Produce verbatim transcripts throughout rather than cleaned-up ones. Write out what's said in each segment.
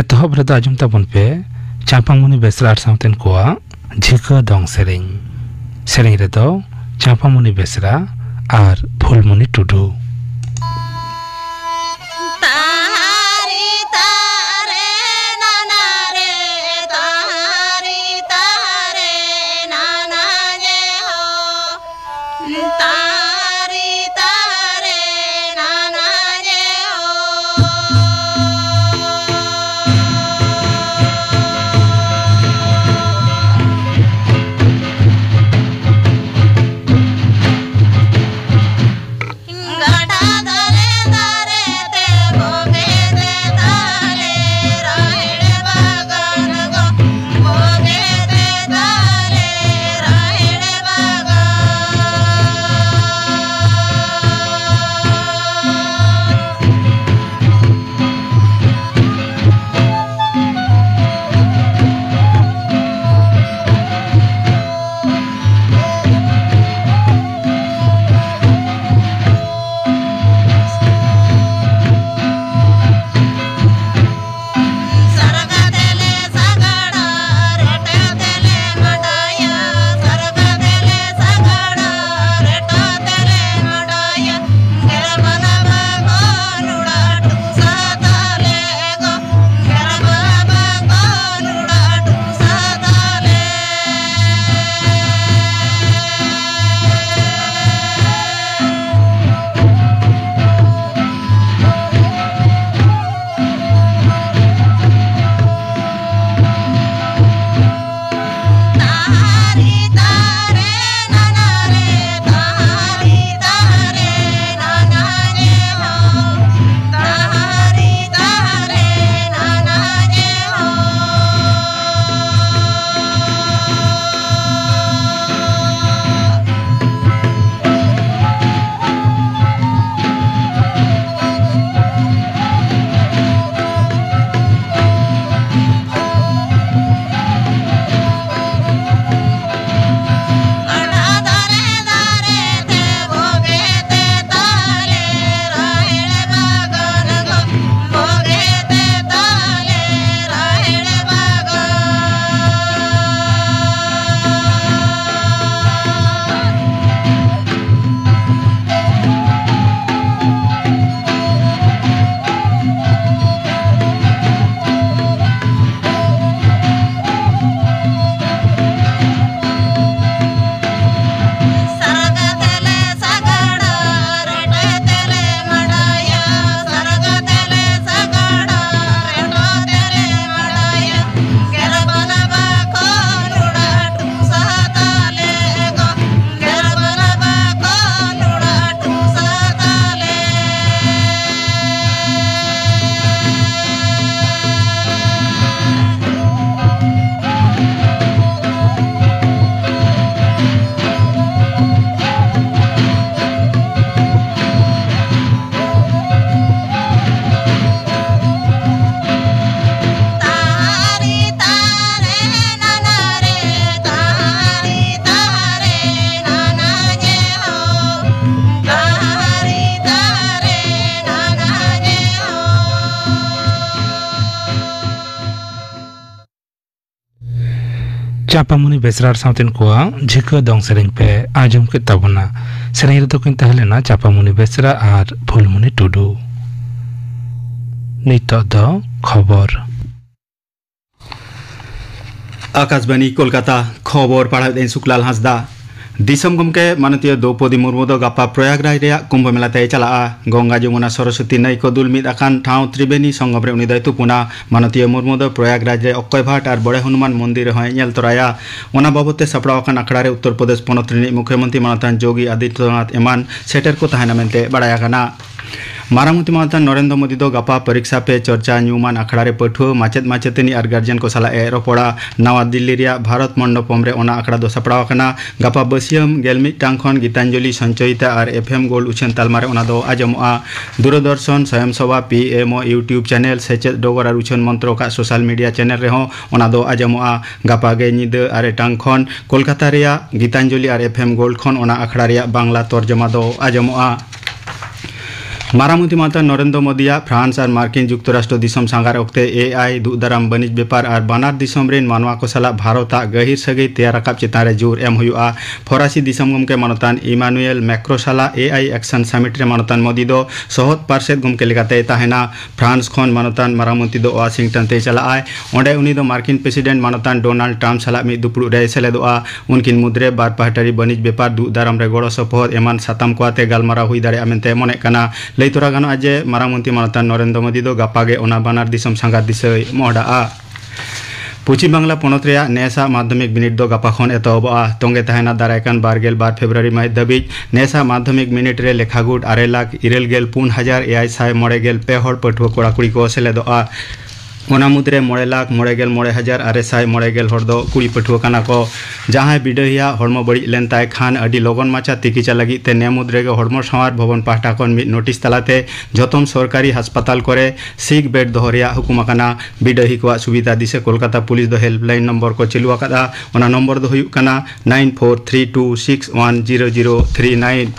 ᱮᱛᱚᱦᱚᱵ ᱨᱮᱫᱚ ᱟᱸᱡᱚᱢ ᱛᱟᱵᱚᱱ ᱯᱮ ᱪᱟᱸᱯᱟᱢᱩᱱᱤ ᱵᱮᱥᱨᱟ ᱟᱨ ᱥᱟᱶᱛᱮᱱ ᱠᱚᱣᱟᱜ ᱡᱷᱤᱠᱟᱹ ᱫᱚᱝ ᱥᱮᱨᱮᱧ᱾ ᱥᱮᱨᱮᱧ ᱨᱮᱫᱚ ᱪᱟᱸᱯᱟᱢᱩᱱᱤ ᱵᱮᱥᱨᱟ ᱟᱨ ᱯᱷᱩᱞᱢᱩᱱᱤ ᱴᱩᱰᱩ᱾ ᱛᱟᱦᱟᱨᱤ ᱛᱟᱦᱟᱨᱮ ᱱᱟᱱᱟ ᱨᱮ, ᱛᱟᱦᱟᱨᱤ ᱛᱟᱦᱟᱨᱮ ᱱᱟᱱᱟ ᱡᱮ ᱦᱳ᱾ ᱛᱟᱦᱟᱨᱤ ᱛᱟᱦᱟᱨᱮ ᱱᱟᱱᱟ ᱡᱮ ᱦᱳ᱾ ᱪᱟᱯᱟᱢᱩᱱᱤ ᱵᱮᱥᱨᱟ ᱟᱨ ᱥᱟᱶᱛᱮᱱ ᱠᱚᱣᱟᱜ ᱡᱷᱤᱠᱟᱹ ᱫᱚᱝ ᱥᱮᱨᱮᱧ ᱯᱮ ᱟᱸᱡᱚᱢ ᱠᱮᱫ ᱛᱟᱵᱚᱱᱟ᱾ ᱥᱮᱨᱮᱧ ᱨᱮᱫᱚ ᱠᱤᱱ ᱛᱟᱦᱮᱸ ᱞᱮᱱᱟ ᱪᱟᱯᱟᱢᱩᱱᱤ ᱵᱮᱥᱨᱟ ᱟᱨ ᱯᱷᱩᱞᱢᱩᱱᱤ ᱴᱩᱰᱩ᱾ ᱱᱤᱛᱚᱜ ᱫᱚ ᱠᱷᱚᱵᱚᱨ᱾ ᱟᱠᱟᱥᱵᱟᱱᱤ ᱠᱳᱞᱠᱟᱛᱟ, ᱠᱷᱚᱵᱚᱨ ᱯᱟᱲᱦᱟᱣᱮᱫᱟᱹᱧ ᱥᱩᱠᱞᱟᱞ ᱦᱟᱸᱥᱫᱟ᱾ ᱫᱤᱥᱚᱢ ᱜᱚᱢᱠᱮ ᱢᱟᱱᱚᱛᱤᱭᱟᱹ ᱫᱨᱚᱣᱯᱚᱫᱤ ᱢᱩᱨᱢᱩ ᱫᱚ ᱜᱟᱯᱟ ᱯᱨᱚᱭᱟᱜᱽᱨᱟᱡᱽ ᱨᱮᱭᱟᱜ ᱠᱩᱢᱵᱷ ᱢᱮᱞᱟ ᱛᱮᱭ ᱪᱟᱞᱟᱜᱼᱟ᱾ ᱜᱚᱝᱜᱟ, ᱡᱚᱢᱩᱱᱟ, ᱥᱚᱨᱚᱥᱚᱛᱤ ᱱᱟᱹᱭ ᱠᱚ ᱫᱩᱞ ᱢᱤᱫ ᱟᱠᱟᱱ ᱴᱷᱟᱶ ᱛᱨᱤᱵᱮᱱᱤ ᱥᱚᱝᱜᱚᱢ ᱨᱮ ᱩᱱᱤ ᱫᱚᱭ ᱛᱩᱯᱩᱱᱟ᱾ ᱢᱟᱱᱚᱛᱤᱭᱟᱹ ᱢᱩᱨᱢᱩ ᱫᱚ ᱯᱨᱚᱭᱟᱜᱽᱨᱟᱡᱽ ᱨᱮ ᱚᱠᱠᱚᱭ ᱵᱷᱟᱴ ᱟᱨ ᱵᱚᱲᱮ ᱦᱚᱱᱩᱢᱟᱱ ᱢᱚᱱᱫᱤᱨ ᱨᱮᱦᱚᱸᱭ ᱧᱮᱞ ᱛᱚᱨᱟᱭᱟ᱾ ᱚᱱᱟ ᱵᱟᱵᱚᱛ ᱛᱮ ᱥᱟᱯᱲᱟᱣ ᱟᱠᱟᱱ ᱟᱠᱷᱲᱟ ᱨᱮ ᱩᱛᱛᱚᱨ ᱯᱨᱚᱫᱮᱥ ᱯᱚᱱᱚᱛ ᱨᱤᱱᱤᱡ ᱢᱩᱠᱷᱭᱚᱢᱚᱱᱛᱨᱤ ᱢᱟᱱᱚᱛᱟᱱ ᱡᱳᱜᱤ ᱟᱫᱤᱛᱭᱚᱱᱟᱛᱷ ᱮᱢᱟᱱ ᱥᱮᱴᱮᱨ ᱠᱚ ᱛᱟᱦᱮᱱᱟ ᱢᱮᱱᱛᱮ ᱵᱟᱲᱟᱭ ᱟᱠᱟᱱᱟ᱾ ᱢᱟᱨᱟᱝ ᱢᱚᱱᱛᱨᱤ ᱢᱟᱱᱚᱛᱟᱱ ᱱᱚᱨᱮᱱᱫᱨᱚ ᱢᱳᱫᱤ ᱫᱚ ᱜᱟᱯᱟ ᱯᱚᱨᱤᱠᱥᱟ ᱯᱮ ᱪᱚᱨᱪᱟ ᱧᱩᱢᱟᱱ ᱟᱠᱷᱲᱟ ᱨᱮ ᱯᱟᱹᱴᱷᱩᱣᱟᱹ, ᱢᱟᱪᱮᱫ, ᱢᱟᱪᱮᱛᱟᱹᱱᱤ ᱟᱨ ᱜᱟᱨᱡᱮᱱ ᱠᱚ ᱥᱟᱞᱟᱜ ᱮ ᱨᱚᱯᱚᱲᱟ᱾ ᱱᱟᱣᱟ ᱫᱤᱞᱞᱤ ᱨᱮᱭᱟᱜ ᱵᱷᱟᱨᱚᱛ ᱢᱚᱱᱰᱚᱯᱚᱢ ᱨᱮ ᱚᱱᱟ ᱟᱠᱷᱲᱟ ᱫᱚ ᱥᱟᱯᱲᱟᱣ ᱟᱠᱟᱱᱟ᱾ ᱜᱟᱯᱟ ᱵᱟᱹᱥᱭᱟᱹᱢ ᱜᱮᱞ ᱢᱤᱫ ᱴᱟᱝ ᱠᱷᱚᱱ Gitanjali ᱥᱚᱧᱪᱚᱭᱤᱛᱟ R F M gold ᱩᱪᱷᱟᱹᱱ ᱛᱟᱞᱢᱟ ᱨᱮ ᱚᱱᱟ ᱫᱚ ᱟᱸᱡᱚᱢᱚᱜᱼᱟ᱾ ᱫᱩᱨᱚᱫᱚᱨᱥᱚᱱ, ᱥᱚᱭᱚᱢ ᱥᱚᱵᱷᱟ, ᱯᱤ ᱮᱢ ᱳ YouTube ᱪᱮᱱᱮᱞ, ᱥᱮᱪᱮᱫ ᱰᱚᱜᱚᱨ ᱟᱨ ᱩᱪᱷᱟᱹᱱ ᱢᱚᱱᱛᱨᱚᱠ ᱟᱜ ᱥᱳᱥᱟᱞ ᱢᱤᱰᱤᱭᱟ ᱪᱮᱱᱮᱞ ᱨᱮᱦᱚᱸ ᱚᱱᱟ ᱫᱚ ᱟᱸᱡᱚᱢᱚᱜᱼᱟ᱾ ᱜᱟᱯᱟ ᱜᱮ ᱧᱤᱫᱟᱹ ᱟᱨᱮ ᱴᱟᱝ ᱠᱷᱚᱱ ᱠᱳᱞᱠᱟᱛᱟ ᱨᱮᱭᱟᱜ Gitanjali R F M gold ᱠᱷᱚᱱ ᱚᱱᱟ ᱟᱠᱷᱲᱟ ᱨᱮᱭᱟᱜ ᱵᱟᱝᱞᱟ ᱛᱚᱨᱡᱚᱢᱟ ᱫᱚ ᱟᱸᱡᱚᱢᱚᱜᱼᱟ᱾ ᱢᱟᱨᱟᱝ ᱢᱚᱱᱛᱨᱤ ᱢᱟᱱᱚᱛᱟᱱ ᱱᱚᱨᱮᱱᱫᱨᱚ ᱢᱳᱫᱤᱭᱟᱜ ᱯᱷᱨᱟᱱᱥ ᱟᱨ ᱢᱟᱨᱠᱤᱱ ᱡᱩᱠᱛᱚᱨᱟᱥᱴᱨᱚ ᱫᱤᱥᱚᱢ ᱥᱟᱸᱜᱷᱟᱨ ᱚᱠᱛᱮ ᱮ ᱟᱭ, ᱫᱩᱜ ᱫᱟᱨᱟᱢ, ᱵᱟᱹᱱᱤᱡᱽ ᱵᱮᱯᱟᱨ ᱟᱨ ᱵᱟᱱᱟᱨ ᱫᱤᱥᱚᱢ ᱨᱤᱱ ᱢᱟᱱᱣᱟ ᱠᱚ ᱥᱟᱞᱟᱜ ᱵᱷᱟᱨᱚᱛ ᱟᱜ ᱜᱟᱹᱦᱤᱨ ᱥᱟᱹᱜᱟᱹᱭ ᱛᱮᱭᱟᱨ ᱨᱟᱠᱟᱵ ᱪᱮᱛᱟᱱ ᱨᱮ ᱡᱳᱨ ᱮᱢ ᱦᱩᱭᱩᱜᱼᱟ᱾ ᱯᱷᱚᱨᱟᱥᱤ ᱫᱤᱥᱚᱢ ᱜᱚᱢᱠᱮ ᱢᱟᱱᱚᱛᱟᱱ ᱤᱢᱟᱱᱩᱭᱮᱞ ᱢᱮᱠᱨᱳ ᱥᱟᱞᱟᱜ ᱮ ᱟᱭ ᱮᱠᱥᱚᱱ ᱥᱟᱢᱤᱴ ᱨᱮ ᱢᱟᱱᱚᱛᱟᱱ ᱢᱳᱫᱤ ᱫᱚ ᱥᱚᱦᱚᱫ ᱯᱟᱨᱥᱮᱛ ᱜᱚᱢᱠᱮ ᱞᱮᱠᱟᱛᱮᱭ ᱛᱟᱦᱮᱱᱟ᱾ ᱯᱷᱨᱟᱱᱥ ᱠᱷᱚᱱ ᱢᱟᱱᱚᱛᱟᱱ ᱢᱟᱨᱟᱝ ᱢᱚᱱᱛᱨᱤ ᱫᱚ ᱣᱟᱥᱤᱝᱴᱚᱱ ᱛᱮᱭ ᱪᱟᱞᱟᱜᱼᱟᱭ᱾ ᱚᱸᱰᱮ ᱩᱱᱤ ᱫᱚ ᱢᱟᱨᱠᱤᱱ ᱯᱨᱮᱥᱤᱰᱮᱱᱴ ᱢᱟᱱᱚᱛᱟᱱ ᱰᱳᱱᱟᱞᱰ ᱴᱨᱟᱢᱯ ᱥᱟᱞᱟᱜ ᱢᱤᱫ ᱫᱩᱯᱲᱩᱵ ᱨᱮᱭ ᱥᱮᱞᱮᱫᱚᱜᱼᱟ᱾ ᱩᱱᱠᱤᱱ ᱢᱩᱫᱽᱨᱮ ᱵᱟᱨ ᱯᱟᱦᱴᱟᱨᱤ ᱵᱟᱹᱱᱤᱡᱽ ᱵᱮᱯᱟᱨ, ᱫᱩᱜ ᱫᱟᱨᱟᱢ ᱨᱮ ᱜᱚᱲᱚ ᱥᱚᱯᱚᱦᱚᱫ ᱮᱢᱟᱱ ᱥᱟᱛᱟᱢ ᱠᱚ ᱟᱛᱮ ᱜᱟᱞᱢᱟᱨᱟᱣ ᱦᱩᱭ ᱫᱟᱲᱮᱭᱟᱜᱼᱟ ᱢᱮᱱᱛᱮ ᱢᱚᱱᱮᱜ ᱠᱟᱱᱟ᱾ ᱞᱟᱹᱭ ᱛᱚᱨᱟ ᱜᱟᱱᱚᱜᱼᱟ ᱡᱮ ᱢᱟᱨᱟᱝ ᱢᱚᱱᱛᱨᱤ ᱢᱟᱱᱚᱛᱟᱱ ᱱᱚᱨᱮᱱᱫᱨᱚ ᱢᱳᱫᱤ ᱫᱚ ᱜᱟᱯᱟ ᱜᱮ ᱚᱱᱟ ᱵᱟᱱᱟᱨ ᱫᱤᱥᱚᱢ ᱥᱟᱸᱜᱷᱟᱨ ᱫᱤᱥᱟᱹᱭ ᱢᱚᱦᱰᱟᱜᱼᱟ᱾ ᱯᱚᱪᱷᱤᱢ ᱵᱟᱝᱞᱟ ᱯᱚᱱᱚᱛ ᱨᱮᱭᱟᱜ ᱱᱮᱥᱟᱜ ᱢᱟᱫᱽᱫᱷᱚᱢᱤᱠ ᱵᱤᱱᱤᱰ ᱫᱚ ᱜᱟᱯᱟ ᱠᱷᱚᱱ ᱮᱛᱚᱦᱚᱵᱚᱜᱼᱟ᱾ ᱛᱚᱸᱜᱮ ᱛᱟᱦᱮᱱᱟ ᱫᱟᱨᱟᱭ ᱠᱟᱱ ᱵᱟᱨ ᱜᱮᱞ ᱵᱟᱨ ᱯᱷᱮᱵᱽᱨᱩᱣᱟᱨᱤ ᱢᱟᱹᱦᱤᱛ ᱫᱷᱟᱹᱵᱤᱡ᱾ ᱱᱮᱥᱟᱜ ᱢᱟᱫᱽᱫᱷᱚᱢᱤᱠ ᱵᱤᱱᱤᱰ ᱨᱮ ᱞᱮᱠᱷᱟᱜᱩᱴ ᱟᱨᱮ ᱞᱟᱠᱷ ᱤᱨᱟᱹᱞ ᱜᱮᱞ ᱯᱩᱱ ᱦᱟᱡᱟᱨ ᱮᱭᱟᱭ ᱥᱟᱭ ᱢᱚᱬᱮ ᱜᱮᱞ ᱯᱮ ᱦᱚᱲ ᱯᱟᱹᱴᱷᱩᱣᱟᱹ ᱠᱚᱲᱟ ᱠᱩᱲᱤ ᱠᱚ ᱥᱮᱞᱮᱫᱚᱜᱼᱟ᱾ ᱚᱱᱟ ᱢᱩᱫᱽᱨᱮ ᱢᱚᱬᱮ ᱞᱟᱠᱷ ᱢᱚᱬᱮ ᱜᱮᱞ ᱢᱚᱬᱮ ᱦᱟᱡᱟᱨ ᱟᱨᱮ ᱥᱟᱭ ᱢᱚᱬᱮ ᱜᱮᱞ ᱦᱚᱲ ᱫᱚ ᱠᱩᱲᱤ ᱯᱟᱹᱴᱷᱩᱣᱟᱹ ᱠᱟᱱᱟ ᱠᱚ᱾ ᱡᱟᱦᱟᱸᱭ ᱵᱤᱰᱟᱹᱦᱤᱭᱟᱜ ᱦᱚᱲᱢᱚ ᱵᱟᱹᱲᱤᱡ ᱞᱮᱱ ᱛᱟᱭ ᱠᱷᱟᱱ ᱟᱹᱰᱤ ᱞᱚᱜᱚᱱ ᱢᱟᱪᱷᱟ ᱛᱤᱠᱤᱪᱟ ᱞᱟᱹᱜᱤᱫ ᱛᱮ ᱱᱮ ᱢᱩᱫᱽ ᱨᱮᱜᱮ ᱦᱚᱲᱢᱚ ᱥᱟᱶᱟᱨ ᱵᱷᱚᱵᱚᱱ ᱯᱟᱦᱴᱟ ᱠᱷᱚᱱ ᱢᱤᱫ ᱱᱳᱴᱤᱥ ᱛᱟᱞᱟᱛᱮ ᱡᱚᱛᱚᱢ ᱥᱚᱨᱠᱟᱨᱤ ᱦᱟᱥᱯᱟᱛᱟᱞ ᱠᱚᱨᱮ ᱥᱤᱠ ᱵᱮᱰ ᱫᱚᱦᱚ ᱨᱮᱭᱟᱜ ᱦᱩᱠᱩᱢ ᱟᱠᱟᱱᱟ᱾ ᱵᱤᱰᱟᱹᱦᱤ ᱠᱚᱣᱟᱜ ᱥᱩᱵᱤᱫᱷᱟ ᱫᱤᱥᱟᱹ ᱠᱳᱞᱠᱟᱛᱟ ᱯᱩᱞᱤᱥ ᱫᱚ ᱦᱮᱞᱯᱞᱟᱭᱤᱱ ᱱᱚᱢᱵᱚᱨ ᱠᱚ ᱪᱟᱹᱞᱩ ᱟᱠᱟᱫᱼᱟ᱾ ᱚᱱᱟ ᱱᱚᱢᱵᱚᱨ ᱫᱚ ᱦᱩᱭᱩᱜ ᱠᱟᱱᱟ nine four three two six one zero zero three nine᱾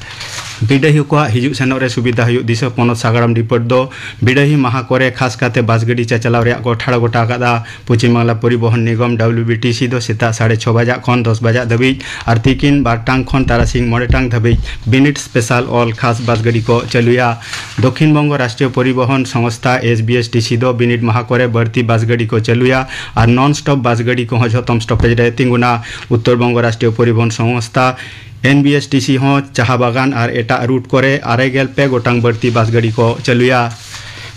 ᱵᱤᱰᱟᱹᱦᱤ ᱠᱚᱣᱟᱜ ᱦᱤᱡᱩᱜ ᱥᱮᱱᱚᱜ ᱨᱮ ᱥᱩᱵᱤᱫᱷᱟ ᱦᱩᱭᱩᱜ ᱫᱤᱥᱟᱹ ᱯᱚᱱᱚᱛ ᱥᱟᱜᱟᱲᱚᱢ ᱰᱤᱯᱟᱨᱴ ᱫᱚ ᱵᱤᱰᱟᱹᱦᱤ ᱢᱟᱦᱟ ᱠᱚᱨᱮ ᱠᱷᱟᱥ ᱠᱟᱛᱮ ᱵᱟᱥ ᱜᱟᱹᱰᱤ ᱪᱟᱪᱟᱞᱟᱣ ᱨᱮᱭᱟᱜ ᱠᱚ ᱴᱷᱟᱲᱚ ᱜᱚᱴᱟ ᱟᱠᱟᱫᱼᱟ᱾ ᱯᱚᱪᱷᱤᱢ ᱵᱟᱝᱞᱟ ᱯᱚᱨᱤᱵᱚᱦᱚᱱ ᱱᱤᱜᱚᱢ, ᱰᱟᱵᱞᱤᱭᱩ ᱵᱤ ᱴᱤ ᱥᱤ, ᱫᱚ ᱥᱮᱛᱟᱜ ᱥᱟᱲᱮ ᱪᱷᱚ ᱵᱟᱡᱟᱜ ᱠᱷᱚᱱ ᱫᱚᱥ ᱵᱟᱡᱟᱜ ᱫᱷᱟᱹᱵᱤᱡ ᱟᱨ ᱛᱤᱠᱤᱱ ᱵᱟᱨ ᱴᱟᱲᱟᱝ ᱠᱷᱚᱱ ᱛᱟᱨᱟᱥᱤᱧ ᱢᱚᱬᱮ ᱴᱟᱲᱟᱝ ᱫᱷᱟᱹᱵᱤᱡ ᱵᱤᱱᱤᱰ ᱥᱯᱮᱥᱟᱞ ᱚᱞ ᱠᱷᱟᱥ ᱵᱟᱥ ᱜᱟᱹᱰᱤ ᱠᱚ ᱪᱟᱹᱞᱩᱭᱟ᱾ ᱫᱚᱠᱷᱤᱱ ᱵᱚᱝᱜᱚ ᱨᱟᱥᱴᱨᱤᱭᱚ ᱯᱚᱨᱤᱵᱚᱦᱚᱱ ᱥᱚᱝᱥᱛᱷᱟ, S B S T C, ᱫᱚ ᱵᱤᱱᱤᱰ ᱢᱟᱦᱟ ᱠᱚᱨᱮ ᱵᱟᱹᱲᱛᱤ ᱵᱟᱥ ᱜᱟᱹᱰᱤ ᱠᱚ ᱪᱟᱹᱞᱩᱭᱟ ᱟᱨ ᱱᱚᱱ ᱥᱴᱚᱯ ᱵᱟᱥ ᱜᱟᱹᱰᱤ ᱠᱚᱦᱚᱸ ᱡᱷᱚᱛᱚᱢ ᱥᱴᱚᱯᱮᱡᱽ ᱨᱮ ᱛᱤᱸᱜᱩᱱᱟ᱾ ᱩᱛᱛᱚᱨ ᱵᱚᱝᱜᱚ ᱨᱟᱥᱴᱨᱤᱭᱚ ᱯᱚᱨᱤᱵᱚᱦᱚᱱ ᱥᱚᱝᱥᱛᱷᱟ, ᱮᱱ ᱵᱤ ᱮᱥ ᱴᱤ ᱥᱤ, ᱦᱚᱸ ᱪᱟᱦᱟ ᱵᱟᱜᱟᱱ ᱟᱨ ᱮᱴᱟᱜ ᱨᱩᱴ ᱠᱚᱨᱮ ᱟᱨᱮ ᱜᱮᱞ ᱯᱮ ᱜᱚᱴᱟᱝ ᱵᱟᱹᱲᱛᱤ ᱵᱟᱥ ᱜᱟᱹᱰᱤ ᱠᱚ ᱪᱟᱹᱞᱩᱭᱟ᱾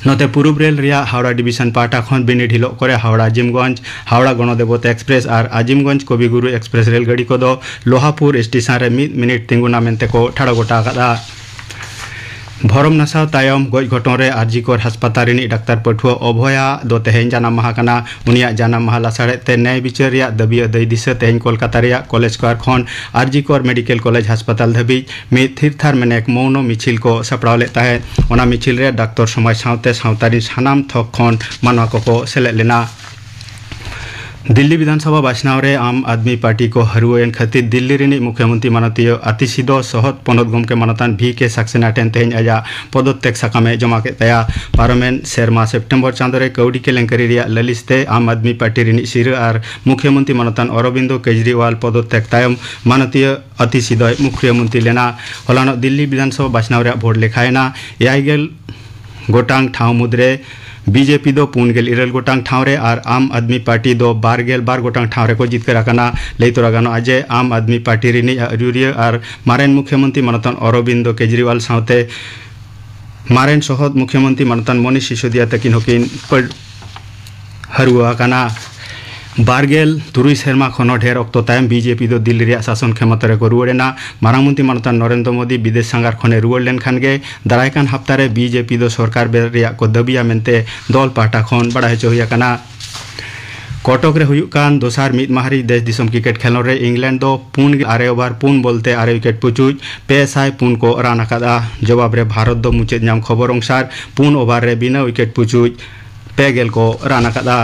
ᱱᱚᱛᱮ ᱯᱩᱨᱩᱵ ᱨᱮᱞ ᱨᱮᱭᱟᱜ ᱦᱟᱣᱲᱟ ᱰᱤᱵᱤᱥᱚᱱ ᱯᱟᱦᱴᱟ ᱠᱷᱚᱱ ᱵᱤᱱᱤᱰ ᱦᱤᱞᱳᱜ ᱠᱚᱨᱮ ᱦᱟᱣᱲᱟ ᱟᱡᱤᱢᱜᱚᱸᱡᱽ, ᱦᱟᱣᱲᱟ ᱜᱚᱱᱚᱫᱮᱵᱚᱛᱟ ᱮᱠᱥᱯᱨᱮᱥ ᱟᱨ ᱟᱡᱤᱢᱜᱚᱸᱡᱽ ᱠᱚᱵᱤᱜᱩᱨᱩ ᱮᱠᱥᱯᱨᱮᱥ ᱨᱮᱞ ᱜᱟᱹᱰᱤ ᱠᱚᱫᱚ ᱞᱳᱦᱟᱯᱩᱨ ᱥᱴᱮᱥᱚᱱ ᱨᱮ ᱢᱤᱫ ᱢᱤᱱᱤᱴ ᱛᱤᱸᱜᱩᱱᱟ ᱢᱮᱱᱛᱮ ᱠᱚ ᱴᱷᱟᱲᱚ ᱜᱚᱴᱟ ᱟᱠᱟᱫᱼᱟ᱾ ᱵᱷᱚᱨᱚᱢ ᱱᱟᱥᱟᱣ ᱛᱟᱭᱚᱢ ᱜᱚᱡ ᱜᱷᱚᱴᱚᱱ ᱨᱮ ᱟᱨᱡᱤᱠᱚᱨ ᱦᱟᱥᱯᱟᱛᱟᱞ ᱨᱤᱱᱤᱡ ᱰᱟᱠᱛᱟᱨ ᱯᱟᱹᱴᱷᱩᱣᱟᱹ ᱚᱵᱷᱚᱭᱟ ᱫᱚ ᱛᱮᱦᱮᱧ ᱡᱟᱱᱟᱢ ᱢᱟᱦᱟ ᱠᱟᱱᱟ᱾ ᱩᱱᱤᱭᱟᱜ ᱡᱟᱱᱟᱢ ᱢᱟᱦᱟ ᱞᱟᱥᱟᱲᱦᱮᱫ ᱛᱮ ᱱᱮᱭ ᱵᱤᱪᱟᱹᱨ ᱨᱮᱭᱟᱜ ᱫᱟᱹᱵᱤ ᱟᱹᱫᱟᱹᱭ ᱫᱤᱥᱟᱹ ᱛᱮᱦᱮᱧ ᱠᱳᱞᱠᱟᱛᱟ ᱨᱮᱭᱟᱜ ᱠᱚᱞᱮᱡᱽ ᱥᱠᱚᱭᱟᱨ ᱠᱷᱚᱱ ᱟᱨᱡᱤᱠᱚᱨ ᱢᱮᱰᱤᱠᱮᱞ ᱠᱚᱞᱮᱡᱽ ᱦᱟᱥᱯᱟᱛᱟᱞ ᱫᱷᱟᱹᱵᱤᱡ ᱢᱤᱫ ᱛᱷᱤᱨ ᱛᱷᱟᱨ ᱢᱮᱱᱮᱠ ᱢᱳᱣᱱᱚ ᱢᱤᱪᱷᱤᱞ ᱠᱚ ᱥᱟᱯᱲᱟᱣ ᱞᱮᱫ ᱛᱟᱦᱮᱸᱫ᱾ ᱚᱱᱟ ᱢᱤᱪᱷᱤᱞ ᱨᱮ ᱰᱟᱠᱛᱚᱨ ᱥᱚᱢᱟᱡᱽ ᱥᱟᱶᱛᱮ ᱥᱟᱶᱛᱟ ᱨᱤᱱ ᱥᱟᱱᱟᱢ ᱛᱷᱚᱠ ᱠᱷᱚᱱ ᱢᱟᱱᱣᱟ ᱠᱚᱠᱚ ᱥᱮᱞᱮᱫ ᱞᱮᱱᱟ᱾ ᱫᱤᱞᱞᱤ ᱵᱤᱫᱷᱟᱱᱥᱚᱵᱷᱟ ᱵᱟᱪᱷᱱᱟᱣ ᱨᱮ ᱟᱢ ᱟᱫᱢᱤ ᱯᱟᱨᱴᱤ ᱠᱚ ᱦᱟᱹᱨᱣᱟᱹᱭᱮᱱ ᱠᱷᱟᱹᱛᱤᱨ ᱫᱤᱞᱞᱤ ᱨᱤᱱᱤᱡ ᱢᱩᱠᱷᱭᱚᱢᱚᱱᱛᱨᱤ ᱢᱟᱱᱚᱛᱤᱭᱟᱹ ᱟᱛᱤᱥᱤ ᱫᱚ ᱥᱚᱦᱚᱫ ᱯᱚᱱᱚᱛ ᱜᱚᱢᱠᱮ ᱢᱟᱱᱚᱛᱟᱱ ᱵᱷᱤ ᱠᱮ ᱥᱟᱠᱥᱮᱱᱟ ᱴᱷᱮᱱ ᱛᱮᱦᱮᱧ ᱟᱡᱟᱜ ᱯᱚᱫᱚᱛᱛᱮᱜᱽ ᱥᱟᱠᱟᱢ ᱮ ᱡᱚᱢᱟ ᱠᱮᱫ ᱛᱟᱭᱟ᱾ ᱯᱟᱨᱚᱢᱮᱱ ᱥᱮᱨᱢᱟ ᱥᱮᱯᱴᱮᱢᱵᱚᱨ ᱪᱟᱸᱫᱚ ᱨᱮ ᱠᱟᱹᱣᱰᱤ ᱠᱮᱞᱮᱝᱠᱟᱨᱤ ᱨᱮᱭᱟᱜ ᱞᱟᱹᱞᱤᱥ ᱛᱮ ᱟᱢ ᱟᱫᱢᱤ ᱯᱟᱨᱴᱤ ᱨᱤᱱᱤᱡ ᱥᱤᱨᱟᱹ ᱟᱨ ᱢᱩᱠᱷᱭᱚᱢᱚᱱᱛᱨᱤ ᱢᱟᱱᱚᱛᱟᱱ ᱚᱨᱚᱵᱤᱱᱫᱚ ᱠᱮᱡᱨᱤᱣᱟᱞ ᱯᱚᱫᱚᱛᱛᱮᱜᱽ ᱛᱟᱭᱚᱢ ᱢᱟᱱᱚᱛᱤᱭᱟᱹ ᱟᱛᱤᱥᱤ ᱫᱚᱭ ᱢᱩᱠᱷᱭᱚᱢᱚᱱᱛᱨᱤ ᱞᱮᱱᱟ᱾ ᱦᱚᱞᱟᱱᱚᱜ ᱫᱤᱞᱞᱤ ᱵᱤᱫᱷᱟᱱᱥᱚᱵᱷᱟ ᱵᱟᱪᱷᱱᱟᱣ ᱨᱮᱭᱟᱜ ᱵᱷᱳᱴ ᱞᱮᱠᱷᱟᱭᱮᱱᱟ᱾ ᱮᱭᱟᱭ ᱜᱮᱞ ᱜᱚᱴᱟᱝ ᱴᱷᱟᱶ ᱢᱩᱫᱽᱨᱮ ᱵᱤ ᱡᱮ ᱯᱤ ᱫᱚ ᱯᱩᱱ ᱜᱮᱞ ᱤᱨᱟᱹᱞ ᱜᱚᱴᱟᱝ ᱴᱷᱟᱶ ᱨᱮ ᱟᱨ ᱟᱢ ᱟᱫᱢᱤ ᱯᱟᱨᱴᱤ ᱫᱚ ᱵᱟᱨ ᱜᱮᱞ ᱵᱟᱨ ᱜᱚᱴᱟᱝ ᱴᱷᱟᱶ ᱨᱮᱠᱚ ᱡᱤᱛᱠᱟᱹᱨ ᱟᱠᱟᱱᱟ᱾ ᱞᱟᱹᱭ ᱛᱚᱨᱟ ᱜᱟᱱᱚᱜᱼᱟ ᱡᱮ ᱟᱢ ᱟᱫᱢᱤ ᱯᱟᱨᱴᱤ ᱨᱤᱱᱤᱡ ᱟᱹᱭᱩᱨᱤᱭᱟᱹ ᱟᱨ ᱢᱟᱨᱮᱱ ᱢᱩᱠᱷᱭᱚᱢᱚᱱᱛᱨᱤ ᱢᱟᱱᱚᱛᱟᱱ ᱚᱨᱚᱵᱤᱱᱫᱚ ᱠᱮᱡᱨᱤᱣᱟᱞ ᱥᱟᱶᱛᱮ ᱢᱟᱨᱮᱱ ᱥᱚᱦᱚᱫ ᱢᱩᱠᱷᱭᱚᱢᱚᱱᱛᱨᱤ ᱢᱟᱱᱚᱛᱟᱱ ᱢᱚᱱᱤᱥ ᱥᱤᱥᱳᱫᱤᱭᱟ ᱛᱟᱹᱠᱤᱱ ᱦᱚᱸᱠᱤᱱ ᱯᱟᱹ-, ᱦᱟᱹᱨᱣᱟᱹ ᱟᱠᱟᱱᱟ᱾ ᱵᱟᱨ ᱜᱮᱞ ᱛᱩᱨᱩᱭ ᱥᱮᱨᱢᱟ ᱠᱷᱚᱱ ᱦᱚᱸ ᱰᱷᱮᱨ ᱚᱠᱛᱚ ᱛᱟᱭᱚᱢ ᱵᱤ ᱡᱮ ᱯᱤ ᱫᱚ ᱫᱤᱞᱞᱤ ᱨᱮᱭᱟᱜ ᱥᱟᱥᱚᱱ ᱠᱷᱮᱢᱚᱛᱟ ᱨᱮᱠᱚ ᱨᱩᱣᱟᱹᱲ ᱮᱱᱟ᱾ ᱢᱟᱨᱟᱝ ᱢᱚᱱᱛᱨᱤ ᱢᱟᱱᱚᱛᱟᱱ ᱱᱚᱨᱮᱱᱫᱨᱚ ᱢᱳᱫᱤ ᱵᱤᱫᱮᱥ ᱥᱟᱸᱜᱷᱟᱨ ᱠᱷᱚᱱᱮ ᱨᱩᱣᱟᱹᱲ ᱞᱮᱱᱠᱷᱟᱱ ᱜᱮ ᱫᱟᱨᱟᱭ ᱠᱟᱱ ᱦᱟᱯᱛᱟ ᱨᱮ ᱵᱤ ᱡᱮ ᱯᱤ ᱫᱚ ᱥᱚᱨᱠᱟᱨ ᱵᱮᱨᱮᱫ ᱨᱮᱭᱟᱜ ᱠᱚ ᱫᱟᱹᱵᱤᱭᱟ ᱢᱮᱱᱛᱮ ᱫᱚᱞ ᱯᱟᱦᱴᱟ ᱠᱷᱚᱱ ᱵᱟᱲᱟᱭ ᱦᱚᱪᱚ ᱦᱩᱭ ᱟᱠᱟᱱᱟ᱾ ᱠᱚᱴᱚᱠ ᱨᱮ ᱦᱩᱭᱩᱜ ᱠᱟᱱ ᱫᱚᱥᱟᱨ ᱢᱤᱫ ᱢᱟᱦᱟ ᱨᱮ ᱫᱮᱥ ᱫᱤᱥᱚᱢ ᱠᱨᱤᱠᱮᱴ ᱠᱷᱮᱞᱳᱰ ᱨᱮ ᱤᱝᱞᱮᱱᱰ ᱫᱚ ᱯᱩᱱ ᱜᱮᱞ ᱟᱨᱮ ᱳᱵᱷᱟᱨ ᱯᱩᱱ ᱵᱚᱞ ᱛᱮ ᱟᱨᱮ ᱩᱭᱠᱮᱴ ᱯᱩᱪᱩᱡ ᱯᱮ ᱥᱟᱭ ᱯᱩᱱ ᱠᱚ ᱨᱟᱱ ᱟᱠᱟᱫᱼᱟ᱾ ᱡᱚᱵᱟᱵ ᱨᱮ ᱵᱷᱟᱨᱚᱛ ᱫᱚ ᱢᱩᱪᱟᱹᱫ ᱧᱟᱢ ᱠᱷᱚᱵᱚᱨ ᱚᱱᱩᱥᱟᱨ ᱯᱩᱱ ᱳᱵᱷᱟᱨ ᱨᱮ ᱵᱤᱱᱟᱹ ᱩᱭᱠᱮᱴ ᱯᱩᱪᱩᱡ ᱯᱮ ᱜᱮᱞ ᱠᱚ ᱨᱟᱱ ᱟᱠᱟᱫᱼᱟ᱾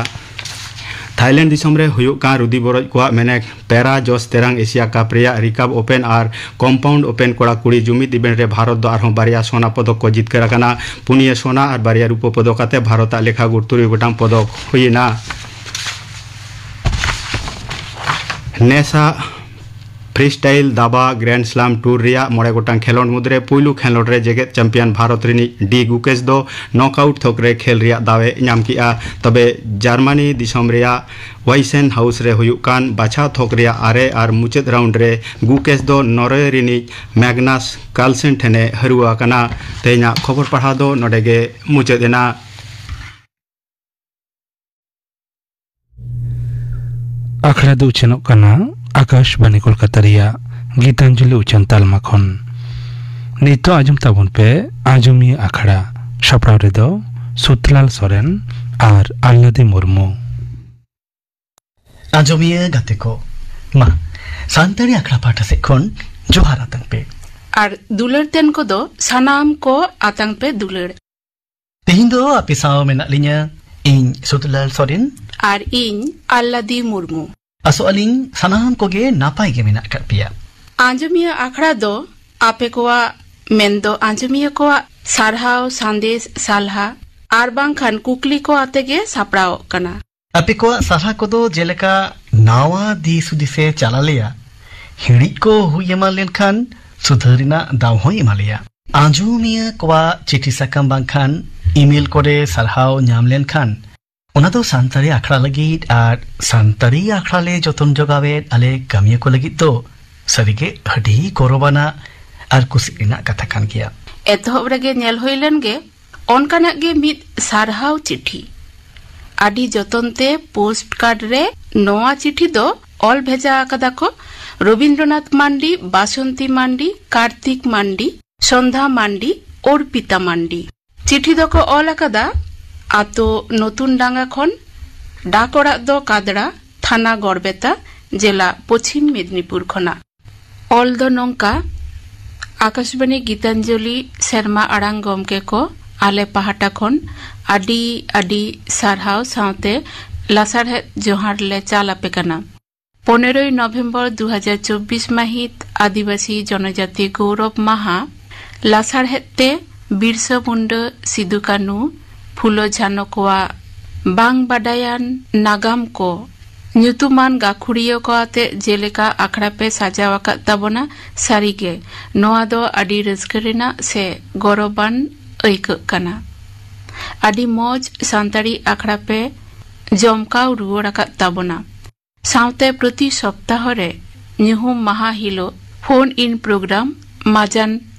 ᱛᱷᱟᱭᱞᱮᱱᱰ ᱫᱤᱥᱚᱢ ᱨᱮ ᱦᱩᱭᱩᱜ ᱠᱟᱱ ᱨᱩᱫᱤ ᱵᱚᱨᱚᱡ ᱠᱚᱣᱟᱜ ᱢᱮᱱᱮᱠ ᱯᱮᱨᱟ ᱡᱚᱥ ᱛᱮᱨᱟᱝ ᱮᱥᱤᱭᱟ ᱠᱟᱯ ᱨᱮᱭᱟᱜ ᱨᱤᱠᱟᱨᱵᱷ ᱳᱯᱮᱱ ᱟᱨ ᱠᱚᱢᱯᱟᱣᱩᱱᱰ ᱳᱯᱮᱱ ᱠᱚᱲᱟ ᱠᱩᱲᱤ ᱡᱩᱢᱤᱫ ᱤᱵᱷᱮᱱᱴ ᱨᱮ ᱵᱷᱟᱨᱚᱛ ᱫᱚ ᱟᱨᱦᱚᱸ ᱵᱟᱨᱭᱟ ᱥᱚᱱᱟ ᱯᱚᱫᱚᱠ ᱠᱚ ᱡᱤᱛᱠᱟᱹᱨ ᱟᱠᱟᱱᱟ᱾ ᱯᱩᱱᱭᱟᱹ ᱥᱚᱱᱟ ᱟᱨ ᱵᱟᱨᱭᱟ ᱨᱩᱯᱟᱹ ᱯᱚᱫᱚᱠ ᱟᱛᱮ ᱵᱷᱟᱨᱚᱛ ᱟᱜ ᱞᱮᱠᱷᱟ ᱜᱩᱴ ᱛᱩᱨᱩᱭ ᱜᱚᱴᱟᱝ ᱯᱚᱫᱚᱠ ᱦᱩᱭᱮᱱᱟ᱾ ᱱᱮᱥᱟᱜ ᱯᱷᱨᱤᱥᱴᱟᱭᱤᱞ ᱫᱟᱵᱟ ᱜᱨᱮᱱᱰ ᱥᱞᱟᱢ ᱴᱩᱨ ᱨᱮᱭᱟᱜ ᱢᱚᱬᱮ ᱜᱚᱴᱟᱝ ᱠᱷᱮᱞᱳᱰ ᱢᱩᱫᱽᱨᱮ ᱯᱩᱭᱞᱩ ᱠᱷᱮᱞᱳᱰ ᱨᱮ ᱡᱮᱜᱮᱛ ᱪᱟᱢᱯᱤᱭᱟᱱ ᱵᱷᱟᱨᱚᱛ ᱨᱤᱱᱤᱡ ᱰᱤ ᱜᱩᱠᱮᱥ ᱫᱚ ᱱᱚᱠᱟᱣᱩᱴ ᱛᱷᱚᱠ ᱨᱮ ᱠᱷᱮᱞ ᱨᱮᱭᱟᱜ ᱫᱟᱣ ᱮ ᱧᱟᱢ ᱠᱮᱫᱼᱟ᱾ ᱛᱚᱵᱮ ᱡᱟᱨᱢᱟᱱᱤ ᱫᱤᱥᱚᱢ ᱨᱮᱭᱟᱜ ᱣᱟᱭᱥᱮᱱ ᱦᱟᱣᱩᱥ ᱨᱮ ᱦᱩᱭᱩᱜ ᱠᱟᱱ ᱵᱟᱪᱷᱟᱣ ᱛᱷᱚᱠ ᱨᱮᱭᱟᱜ ᱟᱨᱮ ᱟᱨ ᱢᱩᱪᱟᱹᱫ ᱨᱟᱣᱩᱱᱰ ᱨᱮ ᱜᱩᱠᱮᱥ ᱫᱚ ᱱᱚᱨᱣᱮ ᱨᱤᱱᱤᱡ ᱢᱮᱜᱽᱱᱟᱥ ᱠᱟᱞᱥᱮᱱ ᱴᱷᱮᱱᱮ ᱦᱟᱹᱨᱩᱣᱟᱹ ᱟᱠᱟᱱᱟ᱾ ᱛᱮᱦᱮᱧᱟᱜ ᱠᱷᱚᱵᱚᱨ ᱯᱟᱲᱦᱟᱣ ᱫᱚ ᱱᱚᱰᱮ ᱜᱮ ᱢᱩᱪᱟᱹᱫ ᱮᱱᱟ᱾ ᱟᱠᱷᱲᱟ ᱫᱚ ᱩᱪᱷᱟᱹᱱᱚᱜ ᱠᱟᱱᱟ ᱟᱠᱟᱥᱵᱟᱱᱤ ᱠᱳᱞᱠᱟᱛᱟ ᱨᱮᱭᱟᱜ ᱜᱤᱛᱟᱧᱡᱚᱞᱤ ᱩᱪᱷᱟᱹᱱ ᱛᱟᱞᱢᱟ ᱠᱷᱚᱱ᱾ ᱱᱤᱛᱚᱜ ᱟᱸᱡᱚᱢ ᱛᱟᱵᱚᱱ ᱯᱮ ᱟᱸᱡᱚᱢᱤᱭᱟᱹ ᱟᱠᱷᱲᱟ᱾ ᱥᱟᱯᱲᱟᱣ ᱨᱮᱫᱚ ᱥᱩᱛᱞᱟᱞ ᱥᱚᱨᱮᱱ ᱟᱨ ᱟᱞᱞᱟᱫᱤ ᱢᱩᱨᱢᱩ᱾ ᱟᱸᱡᱚᱢᱤᱭᱟᱹ ᱜᱟᱛᱮ ᱠᱚ, ᱢᱟ, ᱥᱟᱱᱛᱟᱲᱤ ᱟᱠᱷᱲᱟ ᱯᱟᱦᱴᱟ ᱥᱮᱫ ᱠᱷᱚᱱ ᱡᱚᱦᱟᱨ ᱟᱛᱟᱝ ᱯᱮ᱾ ᱟᱨ ᱫᱩᱞᱟᱹᱲ ᱛᱮᱱ ᱠᱚᱫᱚ ᱥᱟᱱᱟᱢ ᱠᱚ ᱟᱛᱟᱝ ᱯᱮ ᱫᱩᱞᱟᱹᱲ᱾ ᱛᱮᱦᱮᱧ ᱫᱚ ᱟᱯᱮ ᱥᱟᱶ ᱢᱮᱱᱟᱜ ᱞᱤᱧᱟ ᱤᱧ ᱥᱩᱫᱷᱞᱟᱞ ᱥᱚᱨᱮᱱ᱾ ᱟᱨ ᱤᱧ ᱟᱞᱞᱟᱫᱤ ᱢᱩᱨᱢᱩ᱾ ᱟᱥᱚᱜ ᱟᱹᱞᱤᱧ ᱥᱟᱱᱟᱢ ᱠᱚᱜᱮ ᱱᱟᱯᱟᱭ ᱜᱮ ᱢᱮᱱᱟᱜ ᱟᱠᱟᱫ ᱯᱮᱭᱟ᱾ ᱟᱸᱡᱚᱢᱤᱭᱟᱹ ᱟᱠᱷᱲᱟ ᱫᱚ ᱟᱯᱮ ᱠᱚᱣᱟᱜ ᱢᱮᱱᱫᱚ ᱟᱸᱡᱚᱢᱤᱭᱟᱹ ᱠᱚᱣᱟᱜ ᱥᱟᱨᱦᱟᱣ ᱥᱟᱸᱫᱮᱥ ᱥᱟᱞᱦᱟ ᱟᱨ ᱵᱟᱝᱠᱷᱟᱱ ᱠᱩᱠᱞᱤ ᱠᱚ ᱟᱛᱮ ᱜᱮ ᱥᱟᱯᱲᱟᱣᱚᱜ ᱠᱟᱱᱟ᱾ ᱟᱯᱮ ᱠᱚᱣᱟᱜ ᱥᱟᱞᱦᱟ ᱠᱚᱫᱚ ᱡᱮᱞᱮᱠᱟ ᱱᱟᱣᱟ ᱫᱤᱥ ᱦᱩᱫᱤᱥᱮ ᱪᱟᱞ ᱟᱞᱮᱭᱟ, ᱦᱤᱲᱤᱡ ᱠᱚ ᱦᱩᱭ ᱮᱢᱟᱱ ᱞᱮᱱᱠᱷᱟᱱ ᱥᱩᱫᱷᱟᱹᱨ ᱨᱮᱱᱟᱜ ᱫᱟᱣ ᱦᱚᱸᱭ ᱮᱢᱟ ᱞᱮᱭᱟ᱾ ᱟᱸᱡᱚᱢᱤᱭᱟᱹ ᱠᱚᱣᱟᱜ ᱪᱤᱴᱷᱤ ᱥᱟᱠᱟᱢ ᱵᱟᱝᱠᱷᱟᱱ ᱤᱢᱮᱞ ᱠᱚᱨᱮ ᱥᱟᱨᱦᱟᱣ ᱧᱟᱢ ᱞᱮᱱᱠᱷᱟᱱ ᱚᱱᱟ ᱫᱚ ᱥᱟᱱᱛᱟᱲᱤ ᱟᱠᱷᱲᱟ ᱞᱟᱹᱜᱤᱫ ᱟᱨ ᱥᱟᱱᱛᱟᱲᱤ ᱟᱠᱷᱲᱟ ᱞᱮ ᱡᱚᱛᱚᱱ ᱡᱚᱜᱟᱣᱮᱫ ᱟᱞᱮ ᱠᱟᱹᱢᱤᱭᱟᱹ ᱠᱚ ᱞᱟᱹᱜᱤᱫ ᱫᱚ ᱥᱟᱹᱨᱤᱜᱮ ᱟᱹᱰᱤ ᱜᱚᱨᱚᱵᱟᱱᱟᱜ ᱟᱨ ᱠᱩᱥᱤ ᱨᱮᱱᱟᱜ ᱠᱟᱛᱷᱟ ᱠᱟᱱ ᱜᱮᱭᱟ᱾ ᱮᱛᱚᱦᱚᱵ ᱨᱮᱜᱮ ᱧᱮᱞ ᱦᱩᱭ ᱞᱮᱱ ᱜᱮ ᱚᱱᱠᱟᱱᱟᱜ ᱜᱮ ᱢᱤᱫ ᱥᱟᱨᱦᱟᱣ ᱪᱤᱴᱷᱤ᱾ ᱟᱹᱰᱤ ᱡᱚᱛᱚᱱ ᱛᱮ ᱯᱳᱥᱴ ᱠᱟᱨᱰ ᱨᱮ ᱱᱚᱣᱟ ᱪᱤᱴᱷᱤ ᱫᱚ ᱚᱞ ᱵᱷᱮᱡᱟ ᱟᱠᱟᱫᱟ ᱠᱚ ᱨᱚᱵᱤᱱᱫᱨᱚᱱᱟᱛᱷ ᱢᱟᱱᱰᱤ, ᱵᱟᱥᱚᱱᱛᱤ ᱢᱟᱱᱰᱤ, ᱠᱟᱨᱛᱤᱠ ᱢᱟᱱᱰᱤ, ᱥᱚᱱᱫᱷᱟ ᱢᱟᱱᱰᱤ, ᱚᱨᱯᱤᱛᱟ ᱢᱟᱱᱰᱤ᱾ ᱪᱤᱴᱷᱤ ᱫᱚᱠᱚ ᱚᱞ ᱟᱠᱟᱫᱟ ᱟᱛᱳ ᱱᱚᱛᱩᱱ ᱰᱟᱸᱜᱟ ᱠᱷᱚᱱ, ᱰᱟᱠ ᱚᱲᱟᱜ ᱫᱚ ᱠᱟᱫᱲᱟ, ᱛᱷᱟᱱᱟ ᱜᱚᱲᱵᱮᱛᱟ, ᱡᱮᱞᱟ ᱯᱚᱪᱷᱤᱢ ᱢᱮᱫᱽᱱᱤᱯᱩᱨ ᱠᱷᱚᱱᱟᱜ᱾ ᱚᱞ ᱫᱚ ᱱᱚᱝᱠᱟ: ᱟᱠᱟᱥᱵᱟᱬᱤ ᱜᱤᱛᱟᱧᱡᱚᱞᱤ ᱥᱮᱨᱢᱟ ᱟᱲᱟᱝ ᱜᱚᱢᱠᱮ ᱠᱚ, ᱟᱞᱮ ᱯᱟᱦᱴᱟ ᱠᱷᱚᱱ ᱟᱹᱰᱤ ᱟᱹᱰᱤ ᱥᱟᱨᱦᱟᱣ ᱥᱟᱶᱛᱮ ᱞᱟᱥᱟᱲᱦᱮᱫ ᱡᱚᱦᱟᱨ ᱞᱮ ᱪᱟᱞ ᱟᱯᱮ ᱠᱟᱱᱟ᱾ ᱯᱚᱱᱮᱨᱚᱭ ᱱᱚᱵᱷᱮᱢᱵᱚᱨ ᱫᱩ ᱦᱟᱡᱟᱨ ᱪᱚᱵᱵᱤᱥ ᱢᱟᱹᱦᱤᱛ ᱟᱹᱫᱤᱵᱟᱹᱥᱤ ᱡᱚᱱᱚᱡᱟᱛᱤ ᱜᱚᱣᱨᱚᱵ ᱢᱟᱦᱟ ᱞᱟᱥᱟᱲᱦᱮᱫ ᱛᱮ ᱵᱤᱨᱥᱟᱹ ᱢᱩᱱᱰᱟᱹ, ᱥᱤᱫᱩ ᱠᱟᱹᱱᱩ, ᱯᱷᱩᱞᱳ ᱡᱷᱟᱱᱚ ᱠᱚᱣᱟᱜ ᱵᱟᱝ ᱵᱟᱰᱟᱭᱟᱱ ᱱᱟᱜᱟᱢ ᱠᱚ ᱧᱩᱛᱩᱢᱟᱱ ᱜᱟᱹᱠᱷᱩᱲᱤᱭᱟᱹ ᱠᱚ ᱟᱛᱮ ᱡᱮᱞᱮᱠᱟ ᱟᱠᱷᱲᱟ ᱯᱮ ᱥᱟᱡᱟᱣ ᱟᱠᱟᱫ ᱛᱟᱵᱚᱱᱟ, ᱥᱟᱹᱨᱤᱜᱮ ᱱᱚᱣᱟ ᱫᱚ ᱟᱹᱰᱤ ᱨᱟᱹᱥᱠᱟᱹ ᱨᱮᱱᱟᱜ ᱥᱮ ᱜᱚᱨᱚᱵᱟᱱ ᱟᱹᱭᱠᱟᱹᱜ ᱠᱟᱱᱟ᱾ ᱟᱹᱰᱤ ᱢᱚᱡᱽ ᱥᱟᱱᱛᱟᱲᱤ ᱟᱠᱷᱲᱟ ᱯᱮ ᱡᱚᱢᱠᱟᱣ ᱨᱩᱣᱟᱹᱲ ᱟᱠᱟᱫ ᱛᱟᱵᱚᱱᱟ᱾ ᱥᱟᱶᱛᱮ ᱯᱨᱚᱛᱤ ᱥᱚᱯᱛᱟᱦᱚ ᱨᱮ ᱧᱩᱦᱩᱢ ᱢᱟᱦᱟ ᱦᱤᱞᱳᱜ ᱯᱷᱳᱱ ᱤᱱ ᱯᱨᱳᱜᱨᱟᱢ ᱢᱟᱡᱟᱱ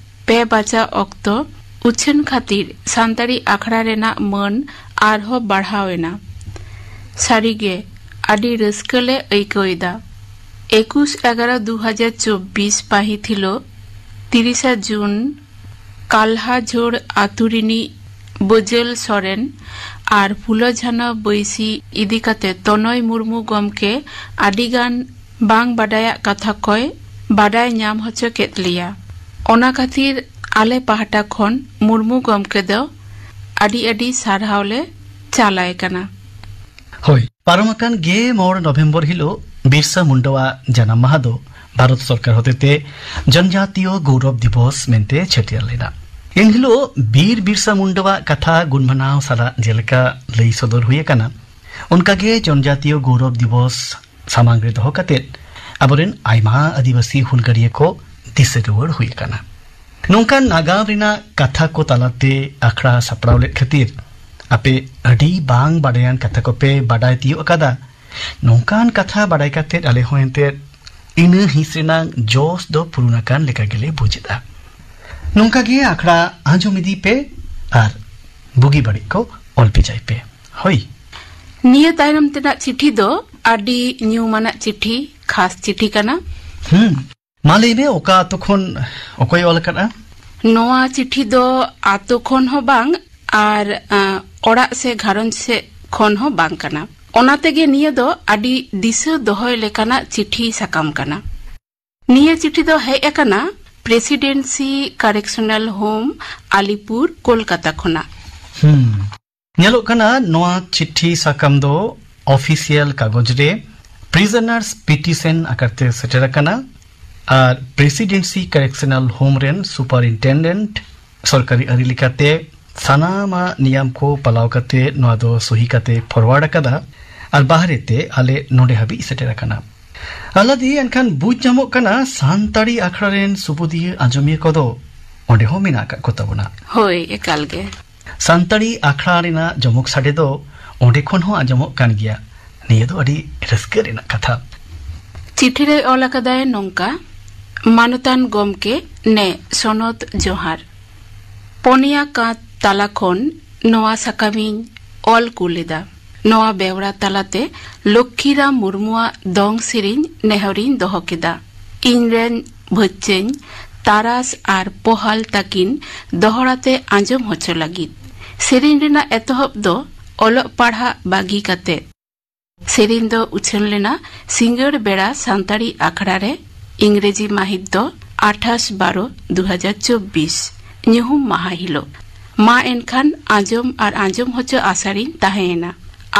ᱯᱮ ᱵᱟᱡᱟ ᱚᱠᱛᱚ ᱩᱪᱷᱟᱹᱱ ᱠᱷᱟᱹᱛᱤᱨ ᱥᱟᱱᱛᱟᱲᱤ ᱟᱠᱷᱲᱟ ᱨᱮᱱᱟᱜ ᱢᱟᱹᱱ ᱟᱨᱦᱚᱸ ᱵᱟᱲᱦᱟᱣ ᱮᱱᱟ᱾ ᱥᱟᱹᱨᱤᱜᱮ ᱟᱹᱰᱤ ᱨᱟᱹᱥᱠᱟᱹ ᱞᱮ ᱟᱹᱭᱠᱟᱹᱣ ᱮᱫᱟ᱾ ᱮᱠᱩᱥ ᱮᱜᱟᱨᱚ ᱫᱩ ᱦᱟᱡᱟᱨ ᱪᱚᱵᱵᱤᱥ ᱯᱟᱹᱦᱤᱛ ᱦᱤᱞᱳᱜ, ᱛᱤᱨᱤᱥᱟ ᱡᱩᱱ, ᱠᱟᱞᱦᱟᱡᱷᱳᱲ ᱟᱛᱳ ᱨᱤᱱᱤᱡ ᱵᱟᱹᱡᱟᱹᱞ ᱥᱚᱨᱮᱱ ᱟᱨ ᱯᱷᱩᱞᱳ ᱡᱷᱟᱱᱚ ᱵᱟᱹᱭᱥᱤ ᱤᱫᱤ ᱠᱟᱛᱮ ᱛᱚᱱᱚᱭ ᱢᱩᱨᱢᱩ ᱜᱚᱢᱠᱮ ᱟᱹᱰᱤᱜᱟᱱ ᱵᱟᱝ ᱵᱟᱰᱟᱭᱟᱜ ᱠᱟᱛᱷᱟ ᱠᱚᱭ ᱵᱟᱰᱟᱭ ᱧᱟᱢ ᱦᱚᱪᱚ ᱠᱮᱫ ᱞᱮᱭᱟ᱾ ᱚᱱᱟ ᱠᱷᱟᱹᱛᱤᱨ ᱟᱞᱮ ᱯᱟᱦᱴᱟ ᱠᱷᱚᱱ ᱢᱩᱨᱢᱩ ᱜᱚᱢᱠᱮ ᱫᱚ ᱟᱹᱰᱤ ᱟᱹᱰᱤ ᱥᱟᱨᱦᱟᱣ ᱞᱮ ᱪᱟᱞᱟᱭ ᱠᱟᱱᱟ᱾ ᱦᱳᱭ, ᱯᱟᱨᱚᱢ ᱟᱠᱟᱱ ᱜᱮᱞ ᱢᱚᱬᱮ ᱱᱚᱵᱷᱮᱢᱵᱚᱨ ᱦᱤᱞᱳᱜ ᱵᱤᱨᱥᱟ ᱢᱩᱱᱰᱟᱣᱟᱜ ᱡᱟᱱᱟᱢ ᱢᱟᱦᱟ ᱫᱚ ᱵᱷᱟᱨᱚᱛ ᱥᱚᱨᱠᱟᱨ ᱦᱚᱛᱮᱛᱮ ᱡᱚᱱᱡᱟᱛᱤᱭᱚ ᱜᱚᱣᱨᱚᱵ ᱫᱤᱵᱚᱥ ᱢᱮᱱᱛᱮ ᱪᱷᱟᱹᱴᱭᱟᱹᱨ ᱞᱮᱱᱟ᱾ ᱮᱱᱦᱤᱞᱳᱜ ᱵᱤᱨ ᱵᱤᱨᱥᱟ ᱢᱩᱱᱰᱟᱣᱟᱜ ᱠᱟᱛᱷᱟ ᱜᱩᱱᱢᱟᱱᱟᱣ ᱥᱟᱞᱟᱜ ᱡᱮᱞᱮᱠᱟ ᱞᱟᱹᱭ ᱥᱚᱫᱚᱨ ᱦᱩᱭ ᱟᱠᱟᱱᱟ, ᱚᱱᱠᱟᱜᱮ ᱡᱚᱱᱡᱟᱛᱤᱭᱚ ᱜᱚᱣᱨᱚᱵ ᱫᱤᱵᱚᱥ ᱥᱟᱢᱟᱝ ᱨᱮ ᱫᱚᱦᱚ ᱠᱟᱛᱮ ᱟᱵᱚᱨᱮᱱ ᱟᱭᱢᱟ ᱟᱹᱫᱤᱵᱟᱹᱥᱤ ᱦᱩᱞᱜᱟᱹᱨᱤᱭᱟᱹ ᱠᱚ ᱫᱤᱥᱟᱹ ᱨᱩᱣᱟᱹᱲ ᱦᱩᱭ ᱟᱠᱟᱱᱟ᱾ ᱱᱚᱝᱠᱟᱱ ᱱᱟᱜᱟᱢ ᱨᱮᱱᱟᱜ ᱠᱟᱛᱷᱟ ᱠᱚ ᱛᱟᱞᱟᱛᱮ ᱟᱠᱷᱲᱟ ᱥᱟᱯᱲᱟᱣ ᱞᱮᱫ ᱠᱷᱟᱹᱛᱤᱨ ᱟᱯᱮ ᱟᱹᱰᱤ ᱵᱟᱝ ᱵᱟᱰᱟᱭᱟᱱ ᱠᱟᱛᱷᱟ ᱠᱚᱯᱮ ᱵᱟᱰᱟᱭ ᱛᱤᱭᱳᱜ ᱟᱠᱟᱫᱟ᱾ ᱱᱚᱝᱠᱟᱱ ᱠᱟᱛᱷᱟ ᱵᱟᱰᱟᱭ ᱠᱟᱛᱮ ᱟᱞᱮ ᱦᱚᱸ ᱮᱱᱛᱮ ᱤᱱᱟᱹ ᱦᱤᱸᱥ ᱨᱮᱱᱟᱜ ᱡᱚᱥ ᱫᱚ ᱯᱩᱨᱩᱱ ᱟᱠᱟᱱ ᱞᱮᱠᱟ ᱜᱮᱞᱮ ᱵᱩᱡᱽ ᱮᱫᱟ᱾ ᱱᱚᱝᱠᱟ ᱜᱮ ᱟᱠᱷᱲᱟ ᱟᱸᱡᱚᱢ ᱤᱫᱤ ᱯᱮ ᱟᱨ ᱵᱩᱜᱤ ᱵᱟᱹᱲᱤᱡ ᱠᱚ ᱚᱞ ᱵᱷᱮᱡᱟᱭ ᱯᱮ᱾ ᱦᱳᱭ᱾ ᱱᱤᱭᱟᱹ ᱛᱟᱭᱱᱚᱢ ᱛᱮᱱᱟᱜ ᱪᱤᱴᱷᱤ ᱫᱚ ᱟᱹᱰᱤ ᱧᱩᱢᱟᱱᱟᱜ ᱪᱤᱴᱷᱤ, ᱠᱷᱟᱥ ᱪᱤᱴᱷᱤ ᱠᱟᱱᱟ᱾ ᱦᱩᱸ᱾ ᱢᱟ ᱞᱟᱹᱭ ᱢᱮ, ᱚᱠᱟ ᱟᱛᱳ ᱠᱷᱚᱱ ᱚᱠᱚᱭ ᱚᱞ ᱟᱠᱟᱫᱼᱟ? ᱱᱚᱣᱟ ᱪᱤᱴᱷᱤ ᱫᱚ ᱟᱛᱳ ᱠᱷᱚᱱ ᱦᱚᱸ ᱵᱟᱝ ᱟᱨ, ᱟᱸ, ᱚᱲᱟᱜ ᱥᱮ ᱜᱷᱟᱨᱚᱸᱡᱽ ᱥᱮᱫ ᱠᱷᱚᱱ ᱦᱚᱸ ᱵᱟᱝ ᱠᱟᱱᱟ᱾ ᱚᱱᱟ ᱛᱮᱜᱮ ᱱᱤᱭᱟᱹ ᱫᱚ ᱟᱹᱰᱤ ᱫᱤᱥᱟᱹ ᱫᱚᱦᱚᱭ ᱞᱮᱠᱟᱱᱟᱜ ᱪᱤᱴᱷᱤ ᱥᱟᱠᱟᱢ ᱠᱟᱱᱟ᱾ ᱱᱤᱭᱟᱹ ᱪᱤᱴᱷᱤ ᱫᱚ ᱦᱮᱡ ᱟᱠᱟᱱᱟ ᱯᱨᱮᱥᱤᱰᱮᱱᱥᱤ ᱠᱟᱨᱮᱠᱥᱚᱱᱟᱞ ᱦᱳᱢ, ᱟᱞᱤᱯᱩᱨ, ᱠᱳᱞᱠᱟᱛᱟ ᱠᱷᱚᱱᱟᱜ᱾ ᱦᱩᱸ᱾ ᱧᱮᱞᱚᱜ ᱠᱟᱱᱟ ᱱᱚᱣᱟ ᱪᱤᱴᱷᱤ ᱥᱟᱠᱟᱢ ᱫᱚ ᱚᱯᱷᱤᱥᱤᱭᱟᱞ ᱠᱟᱜᱚᱡᱽ ᱨᱮ ᱯᱨᱤᱡᱚᱱᱟᱨᱥ ᱯᱤᱴᱤᱥᱚᱱ ᱟᱠᱟᱨ ᱛᱮ ᱥᱮᱴᱮᱨ ᱟᱠᱟᱱᱟ ᱟᱨ ᱯᱨᱮᱥᱤᱰᱮᱱᱥᱤ ᱠᱟᱨᱮᱠᱥᱚᱱᱟᱞ ᱦᱳᱢ ᱨᱮᱱ ᱥᱩᱯᱟᱨᱤᱱᱴᱮᱱᱰᱮᱱᱴ ᱥᱚᱨᱠᱟᱨᱤ ᱟᱹᱨᱤ ᱞᱮᱠᱟᱛᱮ ᱥᱟᱱᱟᱢᱟᱜ ᱱᱤᱭᱟᱢ ᱠᱚ ᱯᱟᱞᱟᱣ ᱠᱟᱛᱮ ᱱᱚᱣᱟ ᱫᱚ ᱥᱚᱦᱤ ᱠᱟᱛᱮ ᱯᱷᱚᱨᱣᱟᱨᱰ ᱟᱠᱟᱫᱟ ᱟᱨ ᱵᱟᱦᱨᱮ ᱛᱮ ᱟᱞᱮ ᱱᱚᱰᱮ ᱦᱟᱹᱵᱤᱡ ᱥᱮᱴᱮᱨ ᱟᱠᱟᱱᱟ᱾ ᱟᱞᱟᱫᱤ ᱮᱱᱠᱷᱟᱱ ᱵᱩᱡᱽ ᱧᱟᱢᱚᱜ ᱠᱟᱱᱟ ᱥᱟᱱᱛᱟᱲᱤ ᱟᱠᱷᱲᱟ ᱨᱮᱱ ᱥᱩᱵᱩᱫᱤᱭᱟᱹ ᱟᱸᱡᱚᱢᱤᱭᱟᱹ ᱠᱚᱫᱚ ᱚᱸᱰᱮ ᱦᱚᱸ ᱢᱮᱱᱟᱜ ᱟᱠᱟᱫ ᱠᱚ ᱛᱟᱵᱚᱱᱟ᱾ ᱦᱳᱭ, ᱮᱠᱟᱞ ᱜᱮ᱾ ᱥᱟᱱᱛᱟᱲᱤ ᱟᱠᱷᱲᱟ ᱨᱮᱱᱟᱜ ᱡᱚᱢᱚᱠ ᱥᱟᱰᱮ ᱫᱚ ᱚᱸᱰᱮ ᱠᱷᱚᱱ ᱦᱚᱸ ᱟᱸᱡᱚᱢᱚᱜ ᱠᱟᱱ ᱜᱮᱭᱟ᱾ ᱱᱤᱭᱟᱹ ᱫᱚ ᱟᱹᱰᱤ ᱨᱟᱹᱥᱠᱟᱹ ᱨᱮᱱᱟᱜ ᱠᱟᱛᱷᱟ᱾ ᱪᱤᱴᱷᱤ ᱨᱮᱭ ᱚᱞ ᱟᱠᱟᱫᱟᱭ ᱱᱚᱝᱠᱟ: ᱢᱟᱱᱚᱛᱟᱱ ᱜᱚᱢᱠᱮ, ᱱᱮ ᱥᱚᱱᱚᱛ ᱡᱚᱦᱟᱨ᱾ ᱯᱚᱱᱭᱟ ᱠᱟᱸᱛ ᱛᱟᱞᱟ ᱠᱷᱚᱱ ᱱᱚᱣᱟ ᱥᱟᱠᱟᱢᱤᱧ ᱚᱞ ᱠᱩᱞ ᱮᱫᱟ᱾ ᱱᱚᱣᱟ ᱵᱮᱣᱨᱟ ᱛᱟᱞᱟᱛᱮ ᱞᱚᱠᱠᱷᱤᱨᱟᱢ ᱢᱩᱨᱢᱩᱣᱟᱜ ᱫᱚᱝ ᱥᱮᱨᱮᱧ ᱱᱮᱦᱚᱨᱤᱧ ᱫᱚᱦᱚ ᱠᱮᱫᱟ᱾ ᱤᱧ ᱨᱮᱱ ᱵᱷᱟᱹᱪᱪᱟᱹᱧ ᱛᱟᱨᱟᱥ ᱟᱨ ᱯᱚᱦᱟᱞ ᱛᱟᱹᱠᱤᱱ ᱫᱚᱦᱲᱟ ᱛᱮ ᱟᱸᱡᱚᱢ ᱦᱚᱪᱚ ᱞᱟᱹᱜᱤᱫ᱾ ᱥᱮᱨᱮᱧ ᱨᱮᱱᱟᱜ ᱮᱛᱚᱦᱚᱵ ᱫᱚ ᱚᱞᱚᱜ ᱯᱟᱲᱦᱟᱜ ᱵᱟᱹᱜᱤ ᱠᱟᱛᱮ᱾ ᱥᱮᱨᱮᱧ ᱫᱚ ᱩᱪᱷᱟᱹᱱ ᱞᱮᱱᱟ ᱥᱤᱸᱜᱟᱹᱲ ᱵᱮᱲᱟ ᱥᱟᱱᱛᱟᱲᱤ ᱟᱠᱷᱲᱟ ᱨᱮ, ᱤᱝᱨᱮᱡᱤ ᱢᱟᱹᱦᱤᱛ ᱫᱚ ᱟᱴᱷᱟᱥ ᱵᱟᱨᱚ ᱫᱩ ᱦᱟᱡᱟᱨ ᱪᱚᱵᱵᱤᱥ, ᱧᱩᱦᱩᱢ ᱢᱟᱦᱟ ᱦᱤᱞᱳᱜ᱾ ᱢᱟ ᱮᱱᱠᱷᱟᱱ ᱟᱸᱡᱚᱢ ᱟᱨ ᱟᱸᱡᱚᱢ ᱦᱚᱪᱚ ᱟᱥᱟ ᱨᱤᱧ ᱛᱟᱦᱮᱸᱭᱮᱱᱟ᱾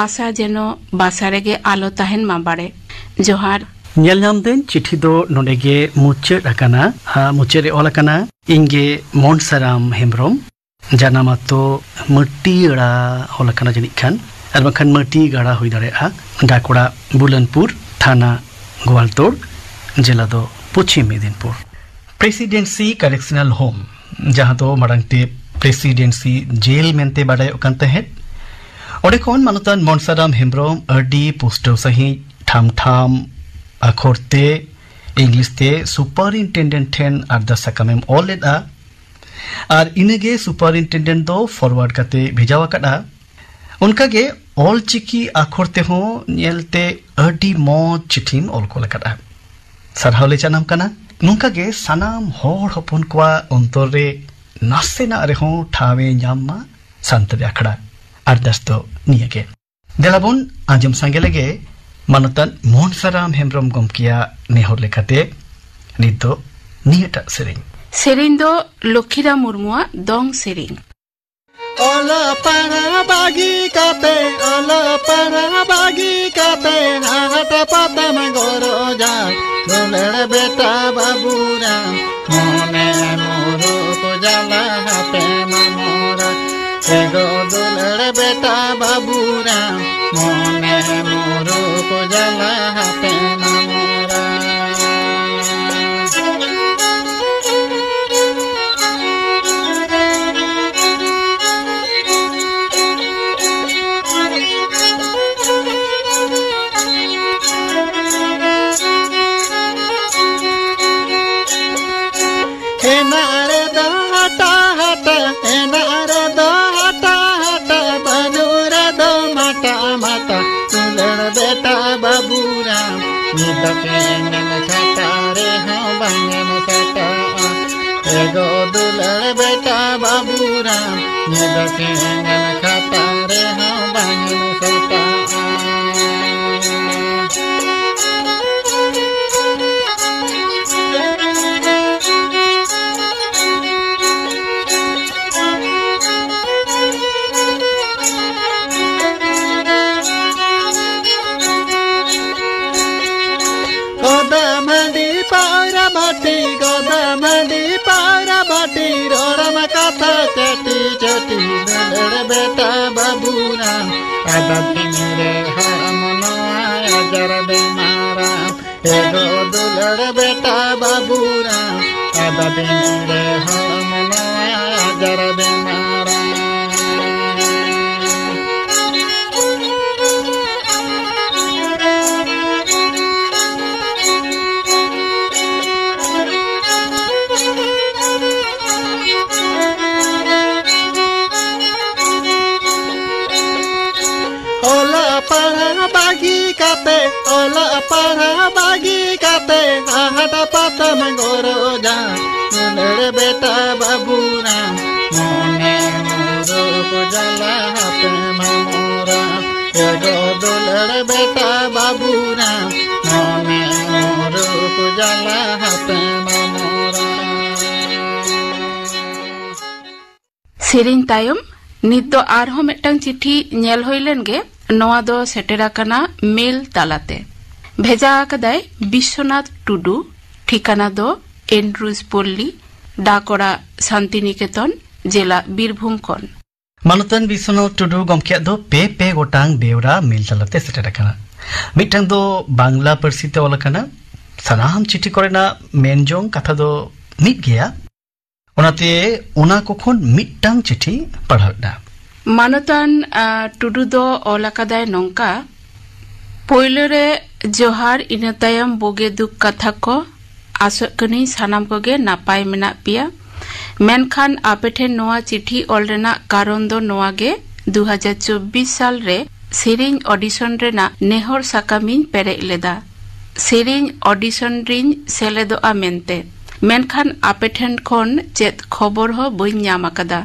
ᱟᱥᱟ ᱡᱮᱱᱚ ᱵᱟᱥᱟ ᱨᱮᱜᱮ ᱟᱞᱚ ᱛᱟᱦᱮᱱ ᱢᱟ ᱵᱟᱲᱮ᱾ ᱡᱚᱦᱟᱨ᱾ ᱧᱮᱞ ᱧᱟᱢ ᱫᱟᱹᱧ ᱪᱤᱴᱷᱤ ᱫᱚ ᱱᱚᱰᱮ ᱜᱮ ᱢᱩᱪᱟᱹᱫ ᱟᱠᱟᱱᱟ᱾ ᱟᱨ ᱢᱩᱪᱟᱹᱫ ᱨᱮ ᱚᱞ ᱟᱠᱟᱱᱟ, "ᱤᱧ ᱜᱮ ᱢᱚᱱᱥᱟᱨᱟᱢ ᱦᱮᱢᱵᱨᱚᱢ, ᱡᱟᱱᱟᱢ ᱟᱛᱳ ᱢᱟᱹᱴᱤᱭᱟᱹᱲᱟ ᱚᱞ ᱟᱠᱟᱱᱟ ᱡᱟᱹᱱᱤᱡ ᱠᱷᱟᱱ, ᱟᱨ ᱵᱟᱝᱠᱷᱟᱱ ᱢᱟᱹᱴᱤ ᱜᱟᱲᱟ ᱦᱩᱭ ᱫᱟᱲᱮᱭᱟᱜᱼᱟ, ᱰᱟᱠ ᱚᱲᱟᱜ ᱵᱩᱞᱟᱱᱯᱩᱨ, ᱛᱷᱟᱱᱟ ᱜᱳᱣᱟᱞᱛᱳᱲ, ᱡᱮᱞᱟ ᱫᱚ ᱯᱚᱪᱷᱤᱢ ᱢᱮᱫᱤᱱᱯᱩᱨ᱾ ᱯᱨᱮᱥᱤᱰᱮᱱᱥᱤ ᱠᱟᱨᱮᱠᱥᱚᱱᱟᱞ ᱦᱳᱢ, ᱡᱟᱦᱟᱸ ᱫᱚ ᱢᱟᱲᱟᱝ ᱛᱮ ᱯᱨᱮᱥᱤᱰᱮᱱᱥᱤ ᱡᱮᱞ ᱢᱮᱱᱛᱮ ᱵᱟᱰᱟᱭᱚᱜ ᱠᱟᱱ ᱛᱟᱦᱮᱸᱫ, ᱚᱸᱰᱮ ᱠᱷᱚᱱ ᱢᱟᱱᱚᱛᱟᱱ ᱢᱚᱱᱥᱟᱨᱟᱢ ᱦᱮᱢᱵᱨᱚᱢ ᱟᱹᱰᱤ ᱯᱩᱥᱴᱟᱹᱣ ᱥᱟᱺᱦᱤᱡ ᱴᱷᱟᱢ ᱴᱷᱟᱢ ᱟᱠᱷᱚᱨ ᱛᱮ ᱤᱝᱞᱤᱥ ᱛᱮ ᱥᱩᱯᱟᱨᱤᱱᱴᱮᱱᱰᱮᱱᱴ ᱴᱷᱮᱱ ᱟᱨᱫᱟᱥ ᱥᱟᱠᱟᱢᱮᱢ ᱚᱞ ᱞᱮᱫᱼᱟ ᱟᱨ ᱤᱱᱟᱹᱜᱮ ᱥᱩᱯᱟᱨᱤᱱᱴᱮᱱᱰᱮᱱᱴ ᱫᱚ ᱯᱷᱚᱨᱣᱟᱨᱰ ᱠᱟᱛᱮ ᱵᱷᱮᱡᱟᱣ ᱟᱠᱟᱫᱼᱟ᱾ ᱚᱱᱠᱟᱜᱮ ᱚᱞᱪᱤᱠᱤ ᱟᱠᱷᱚᱨ ᱛᱮᱦᱚᱸ ᱧᱮᱞᱛᱮ ᱟᱹᱰᱤ ᱢᱚᱡᱽ ᱪᱤᱴᱷᱤᱢ ᱚᱞ ᱠᱚᱞ ᱟᱠᱟᱫᱼᱟ᱾ ᱥᱟᱨᱦᱟᱣ ᱞᱮ ᱪᱟᱞᱟᱢ ᱠᱟᱱᱟ᱾ ᱱᱚᱝᱠᱟᱜᱮ ᱥᱟᱱᱟᱢ ᱦᱚᱲ ᱦᱚᱯᱚᱱ ᱠᱚᱣᱟᱜ ᱚᱱᱛᱚᱨ ᱨᱮ ᱱᱟᱥᱮᱱᱟᱜ ᱨᱮᱦᱚᱸ ᱴᱷᱟᱶ ᱮ ᱧᱟᱢ ᱢᱟ ᱥᱟᱱᱛᱟᱲᱤ ᱟᱠᱷᱲᱟ᱾ ᱟᱨᱫᱟᱥ ᱫᱚ ᱱᱤᱭᱟᱹᱜᱮ᱾ ᱫᱮᱞᱟ ᱵᱚᱱ ᱟᱸᱡᱚᱢ ᱥᱟᱸᱜᱮ ᱞᱮᱜᱮ ᱢᱟᱱᱚᱛᱟᱱ ᱢᱳᱦᱚᱱᱥᱟᱨᱟᱢ ᱦᱮᱢᱵᱨᱚᱢ ᱜᱚᱢᱠᱮᱭᱟᱜ ᱱᱮᱦᱚᱨ ᱞᱮᱠᱟᱛᱮ ᱱᱤᱛ ᱫᱚ ᱱᱤᱭᱟᱹᱴᱟᱜ ᱥᱮᱨᱮᱧ᱾ ᱥᱮᱨᱮᱧ ᱫᱚ ᱞᱚᱠᱠᱷᱤᱨᱟᱢ ᱢᱩᱨᱢᱩᱣᱟᱜ ᱫᱚᱝ ᱥᱮᱨᱮᱧ᱾ ᱚᱞᱚᱜ ᱯᱟᱲᱦᱟᱣ ᱵᱟᱹᱜᱤ ᱠᱟᱛᱮ, ᱚᱞᱚᱜ ᱯᱟᱲᱦᱟᱣ ᱵᱟᱹᱜᱤ ᱠᱟᱛᱮ, ᱦᱟᱴ ᱯᱟᱛᱟᱢ ᱜᱚᱨᱚᱡᱟ, ᱫᱩᱞᱟᱹᱲ ᱵᱮᱴᱟ ᱵᱟᱹᱵᱩᱨᱟᱢ, ᱢᱚᱱᱮ ᱢᱩᱨᱩᱠ ᱡᱟᱞᱟ ᱦᱟᱯᱮ ᱢᱟᱢᱚᱨᱟ᱾ ᱮᱜᱚ ᱫᱩᱞᱟᱹᱲ ᱵᱮᱴᱟ ᱵᱟᱹᱵᱩᱨᱟᱢ, ᱢᱚᱱᱮ ᱢᱩᱨᱩᱠ ᱡᱟᱞᱟ ᱦᱟᱯᱮ ᱢᱟᱢᱚᱨᱟ᱾ ᱮᱱᱟᱜ ᱨᱮᱫᱚ ᱦᱟᱴᱟ ᱦᱟᱴᱟ, ᱮᱱᱟᱜ ᱨᱮᱫᱚ ᱦᱟᱴᱟ ᱦᱟᱴᱟ, ᱵᱟᱹᱱᱩᱜ ᱨᱮᱫᱚ ᱢᱟᱴᱟ ᱢᱟᱴᱟ᱾ ᱫᱩᱞᱟᱹᱲ ᱵᱮᱴᱟ ᱵᱟᱹᱵᱩᱨᱟᱢ, ᱱᱤᱛᱚᱜ ᱮᱢᱮᱢ ᱠᱷᱟᱴᱟ ᱨᱮᱦᱚᱸ ᱵᱟᱝ ᱮᱢ ᱠᱷᱟᱴᱟᱜᱼᱟ᱾ ᱮᱜᱚ ᱫᱩᱞᱟᱹᱲ ᱵᱮᱴᱟ ᱵᱟᱹᱵᱩᱨᱟᱢ, ᱱᱤᱛᱚᱜ ᱮᱢᱮᱢ ᱠᱷᱟᱴᱟ ᱨᱮᱦᱚᱸ ᱵᱟᱝ ᱮᱢ ᱠᱷᱟᱴᱟᱜᱼᱟ᱾ ᱜᱚᱫᱟᱢ ᱦᱟᱺᱰᱤ ᱯᱟᱹᱣᱨᱟᱹ ᱵᱟᱹᱴᱤ, ᱜᱚᱫᱟᱢ ᱦᱟᱺᱰᱤ ᱯᱟᱹᱣᱨᱟᱹ ᱵᱟᱹᱴᱤ, ᱨᱚᱲᱟᱢ ᱠᱟᱛᱷᱟ ᱪᱟᱹᱴᱤ ᱪᱟᱹᱴᱤ, ᱫᱩᱞᱟᱹᱲ ᱵᱮᱴᱟ ᱵᱟᱹᱵᱩᱨᱟᱢ, ᱟᱫᱚ ᱛᱤᱱ ᱨᱮ ᱦᱚᱲᱢᱚ ᱱᱚᱣᱟ ᱟᱡᱟᱨ ᱵᱮᱢᱟᱨᱟᱢ᱾ ᱮᱜᱚ ᱫᱩᱞᱟᱹᱲ ᱵᱮᱴᱟ ᱵᱟᱹᱵᱩᱨᱟᱢ, ᱟᱫᱚ ᱛᱤᱱ ᱨᱮ ᱦᱚᱲᱢᱚ ᱱᱚᱣᱟ ᱟᱡᱟᱨ ᱵᱮᱢᱟᱨᱟᱢ᱾ ᱚᱞᱚᱜ ᱯᱟᱲᱦᱟᱣ ᱵᱟᱹᱜᱤ ᱠᱟᱛᱮ, ᱚᱞᱚᱜ ᱯᱟᱲᱦᱟᱣ ᱵᱟᱹᱜᱤ ᱠᱟᱛᱮ, ᱦᱟᱴ ᱯᱟᱛᱟᱢ ᱜᱚᱨᱚᱡᱟ, ᱫᱩᱞᱟᱹᱲ ᱵᱮᱴᱟ ᱵᱟᱹᱵᱩᱨᱟᱢ, ᱢᱚᱱᱮ ᱢᱩᱨᱩᱠ ᱡᱟᱞᱟ ᱦᱟᱯᱮ ᱢᱟᱢᱚᱨᱟ᱾ ᱮᱜᱚ ᱫᱩᱞᱟᱹᱲ ᱵᱮᱴᱟ ᱵᱟᱹᱵᱩᱨᱟᱢ, ᱢᱚᱱᱮ ᱢᱩᱨᱩᱠ ᱡᱟᱞᱟ ᱦᱟᱯᱮ ᱢᱟᱢᱚᱨᱟ᱾ ᱥᱮᱨᱮᱧ ᱛᱟᱭᱚᱢ ᱱᱤᱛ ᱫᱚ ᱟᱨᱦᱚᱸ ᱢᱤᱫᱴᱟᱝ ᱪᱤᱴᱷᱤ ᱧᱮᱞ ᱦᱩᱭ ᱞᱮᱱ ᱜᱮ᱾ ᱱᱚᱣᱟ ᱫᱚ ᱥᱮᱴᱮᱨ ᱟᱠᱟᱱᱟ ᱢᱮᱞ ᱛᱟᱞᱟᱛᱮ᱾ ᱵᱷᱮᱡᱟ ᱟᱠᱟᱫᱟᱭ ᱵᱤᱥᱥᱚᱱᱟᱛᱷ ᱴᱩᱰᱩ᱾ ᱴᱷᱤᱠᱟᱱᱟ ᱫᱚ ᱮᱱᱰᱨᱩᱡᱽ ᱯᱚᱞᱞᱤ, ᱰᱟᱠᱚᱲᱟ, ᱥᱟᱱᱛᱤᱱᱤᱠᱮᱛᱚᱱ, ᱡᱮᱞᱟ ᱵᱤᱨᱵᱷᱩᱢ ᱠᱷᱚᱱ᱾ ᱢᱟᱱᱚᱛᱟᱱ ᱵᱤᱥᱥᱚᱱᱟᱛᱷ ᱴᱩᱰᱩ ᱜᱚᱢᱠᱮᱭᱟᱜ ᱫᱚ ᱯᱮ ᱯᱮ ᱜᱚᱴᱟᱝ ᱵᱮᱣᱨᱟ ᱢᱮᱞ ᱛᱟᱞᱟᱛᱮ ᱥᱮᱴᱮᱨ ᱟᱠᱟᱱᱟ᱾ ᱢᱤᱫᱴᱟᱝ ᱫᱚ ᱵᱟᱝᱞᱟ ᱯᱟᱹᱨᱥᱤ ᱛᱮ ᱚᱞ ᱟᱠᱟᱱᱟ᱾ ᱥᱟᱱᱟᱢ ᱪᱤᱴᱷᱤ ᱠᱚᱨᱮᱱᱟᱜ ᱢᱮᱱ ᱡᱚᱝ ᱠᱟᱛᱷᱟ ᱫᱚ ᱢᱤᱫ ᱜᱮᱭᱟ, ᱚᱱᱟᱛᱮ ᱚᱱᱟ ᱠᱚ ᱠᱷᱚᱱ ᱢᱤᱫᱴᱟᱝ ᱪᱤᱴᱷᱤ ᱯᱟᱲᱦᱟᱣ ᱮᱫᱟ᱾ ᱢᱟᱱᱚᱛᱟᱱ, ᱟ, ᱴᱩᱰᱩ ᱫᱚ ᱚᱞ ᱟᱠᱟᱫᱟᱭ ᱱᱚᱝᱠᱟ: ᱯᱳᱭᱞᱳ ᱨᱮ ᱡᱚᱦᱟᱨ, ᱤᱱᱟᱹ ᱛᱟᱭᱚᱢ ᱵᱩᱜᱤ ᱫᱩᱠ ᱠᱟᱛᱷᱟ ᱠᱚ᱾ ᱟᱥᱚᱜ ᱠᱟᱹᱱᱟᱹᱧ ᱥᱟᱱᱟᱢ ᱠᱚᱜᱮ ᱱᱟᱯᱟᱭ ᱢᱮᱱᱟᱜ ᱯᱮᱭᱟ᱾ ᱢᱮᱱᱠᱷᱟᱱ ᱟᱯᱮ ᱴᱷᱮᱱ ᱱᱚᱣᱟ ᱪᱤᱴᱷᱤ ᱚᱞ ᱨᱮᱱᱟᱜ ᱠᱟᱨᱚᱱ ᱫᱚ ᱱᱚᱣᱟ ᱜᱮ, ᱫᱩ ᱦᱟᱡᱟᱨ ᱪᱚᱵᱵᱤᱥ ᱥᱟᱞ ᱨᱮ ᱥᱮᱨᱮᱧ audition ᱨᱮᱱᱟᱜ ᱱᱮᱦᱚᱨ ᱥᱟᱠᱟᱢᱤᱧ ᱯᱮᱨᱮᱡ ᱞᱮᱫᱟ᱾ ᱥᱮᱨᱮᱧ audition ᱨᱤᱧ ᱥᱮᱞᱮᱫᱚᱜᱼᱟ ᱢᱮᱱᱛᱮ, ᱢᱮᱱᱠᱷᱟᱱ ᱟᱯᱮ ᱴᱷᱮᱱ ᱠᱷᱚᱱ ᱪᱮᱫ ᱠᱷᱚᱵᱚᱨ ᱦᱚᱸ ᱵᱟᱹᱧ ᱧᱟᱢ ᱟᱠᱟᱫᱟ᱾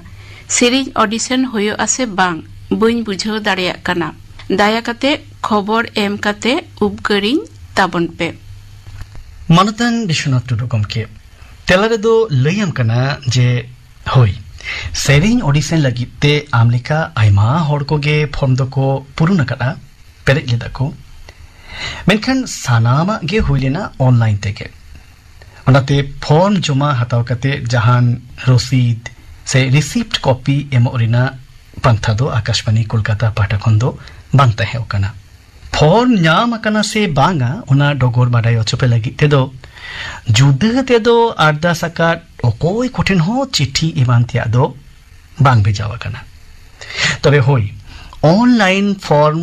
ᱥᱮᱨᱮᱧ audition ᱦᱩᱭᱩᱜᱼᱟ ᱥᱮ ᱵᱟᱝ, ᱵᱟᱹᱧ ᱵᱩᱡᱷᱟᱹᱣ ᱫᱟᱲᱮᱭᱟᱜ ᱠᱟᱱᱟ᱾ ᱫᱟᱭᱟ ᱠᱟᱛᱮ ᱠᱷᱚᱵᱚᱨ ᱮᱢ ᱠᱟᱛᱮ ᱩᱯᱠᱟᱹᱨᱤᱧ ᱛᱟᱵᱚᱱ ᱯᱮ᱾ ᱢᱟᱱᱚᱛᱟᱱ ᱵᱤᱥᱣᱚᱱᱟᱛᱷ ᱴᱩᱰᱩ ᱜᱚᱢᱠᱮ, ᱛᱮᱞᱟ ᱨᱮᱫᱚ ᱞᱟᱹᱭᱟᱢ ᱠᱟᱱᱟ ᱡᱮ, ᱦᱳᱭ, ᱥᱮᱨᱮᱧ audition ᱞᱟᱹᱜᱤᱫ ᱛᱮ ᱟᱢ ᱞᱮᱠᱟ ᱟᱭᱢᱟ ᱦᱚᱲ ᱠᱚᱜᱮ form ᱫᱚᱠᱚ ᱯᱩᱨᱩᱱ ᱟᱠᱟᱫᱼᱟ, ᱯᱮᱨᱮᱡ ᱞᱮᱫᱟ ᱠᱚ᱾ ᱢᱮᱱᱠᱷᱟᱱ ᱥᱟᱱᱟᱢᱟᱜ ᱜᱮ ᱦᱩᱭ ᱞᱮᱱᱟ online ᱛᱮᱜᱮ᱾ ᱚᱱᱟᱛᱮ form ᱡᱚᱢᱟ ᱦᱟᱛᱟᱣ ᱠᱟᱛᱮ ᱡᱟᱦᱟᱱ ᱨᱚᱥᱤᱫ ᱥᱮ receipt copy ᱮᱢᱚᱜ ᱨᱮᱱᱟᱜ ᱯᱟᱱᱛᱷᱟ ᱫᱚ ᱟᱠᱟᱥᱵᱟᱱᱤ ᱠᱳᱞᱠᱟᱛᱟ ᱯᱟᱦᱴᱟ ᱠᱷᱚᱱ ᱫᱚ ᱵᱟᱝ ᱛᱟᱦᱮᱸ ᱠᱟᱱᱟ᱾ form ᱧᱟᱢ ᱟᱠᱟᱱᱟ ᱥᱮ ᱵᱟᱝᱟ, ᱚᱱᱟ ᱰᱚᱜᱚᱨ ᱵᱟᱰᱟᱭ ᱦᱚᱪᱚ ᱯᱮ ᱞᱟᱹᱜᱤᱫ ᱛᱮᱫᱚ ᱡᱩᱫᱟᱹ ᱛᱮᱫᱚ ᱟᱨᱫᱟᱥ ᱟᱠᱟᱫ ᱚᱠᱚᱭ ᱠᱚᱴᱷᱮᱱ ᱦᱚᱸ ᱪᱤᱴᱷᱤ ᱮᱢᱟᱱ ᱛᱮᱭᱟᱜ ᱫᱚ ᱵᱟᱝ ᱵᱷᱮᱡᱟᱣ ᱟᱠᱟᱱᱟ᱾ ᱛᱚᱵᱮ ᱦᱳᱭ, online form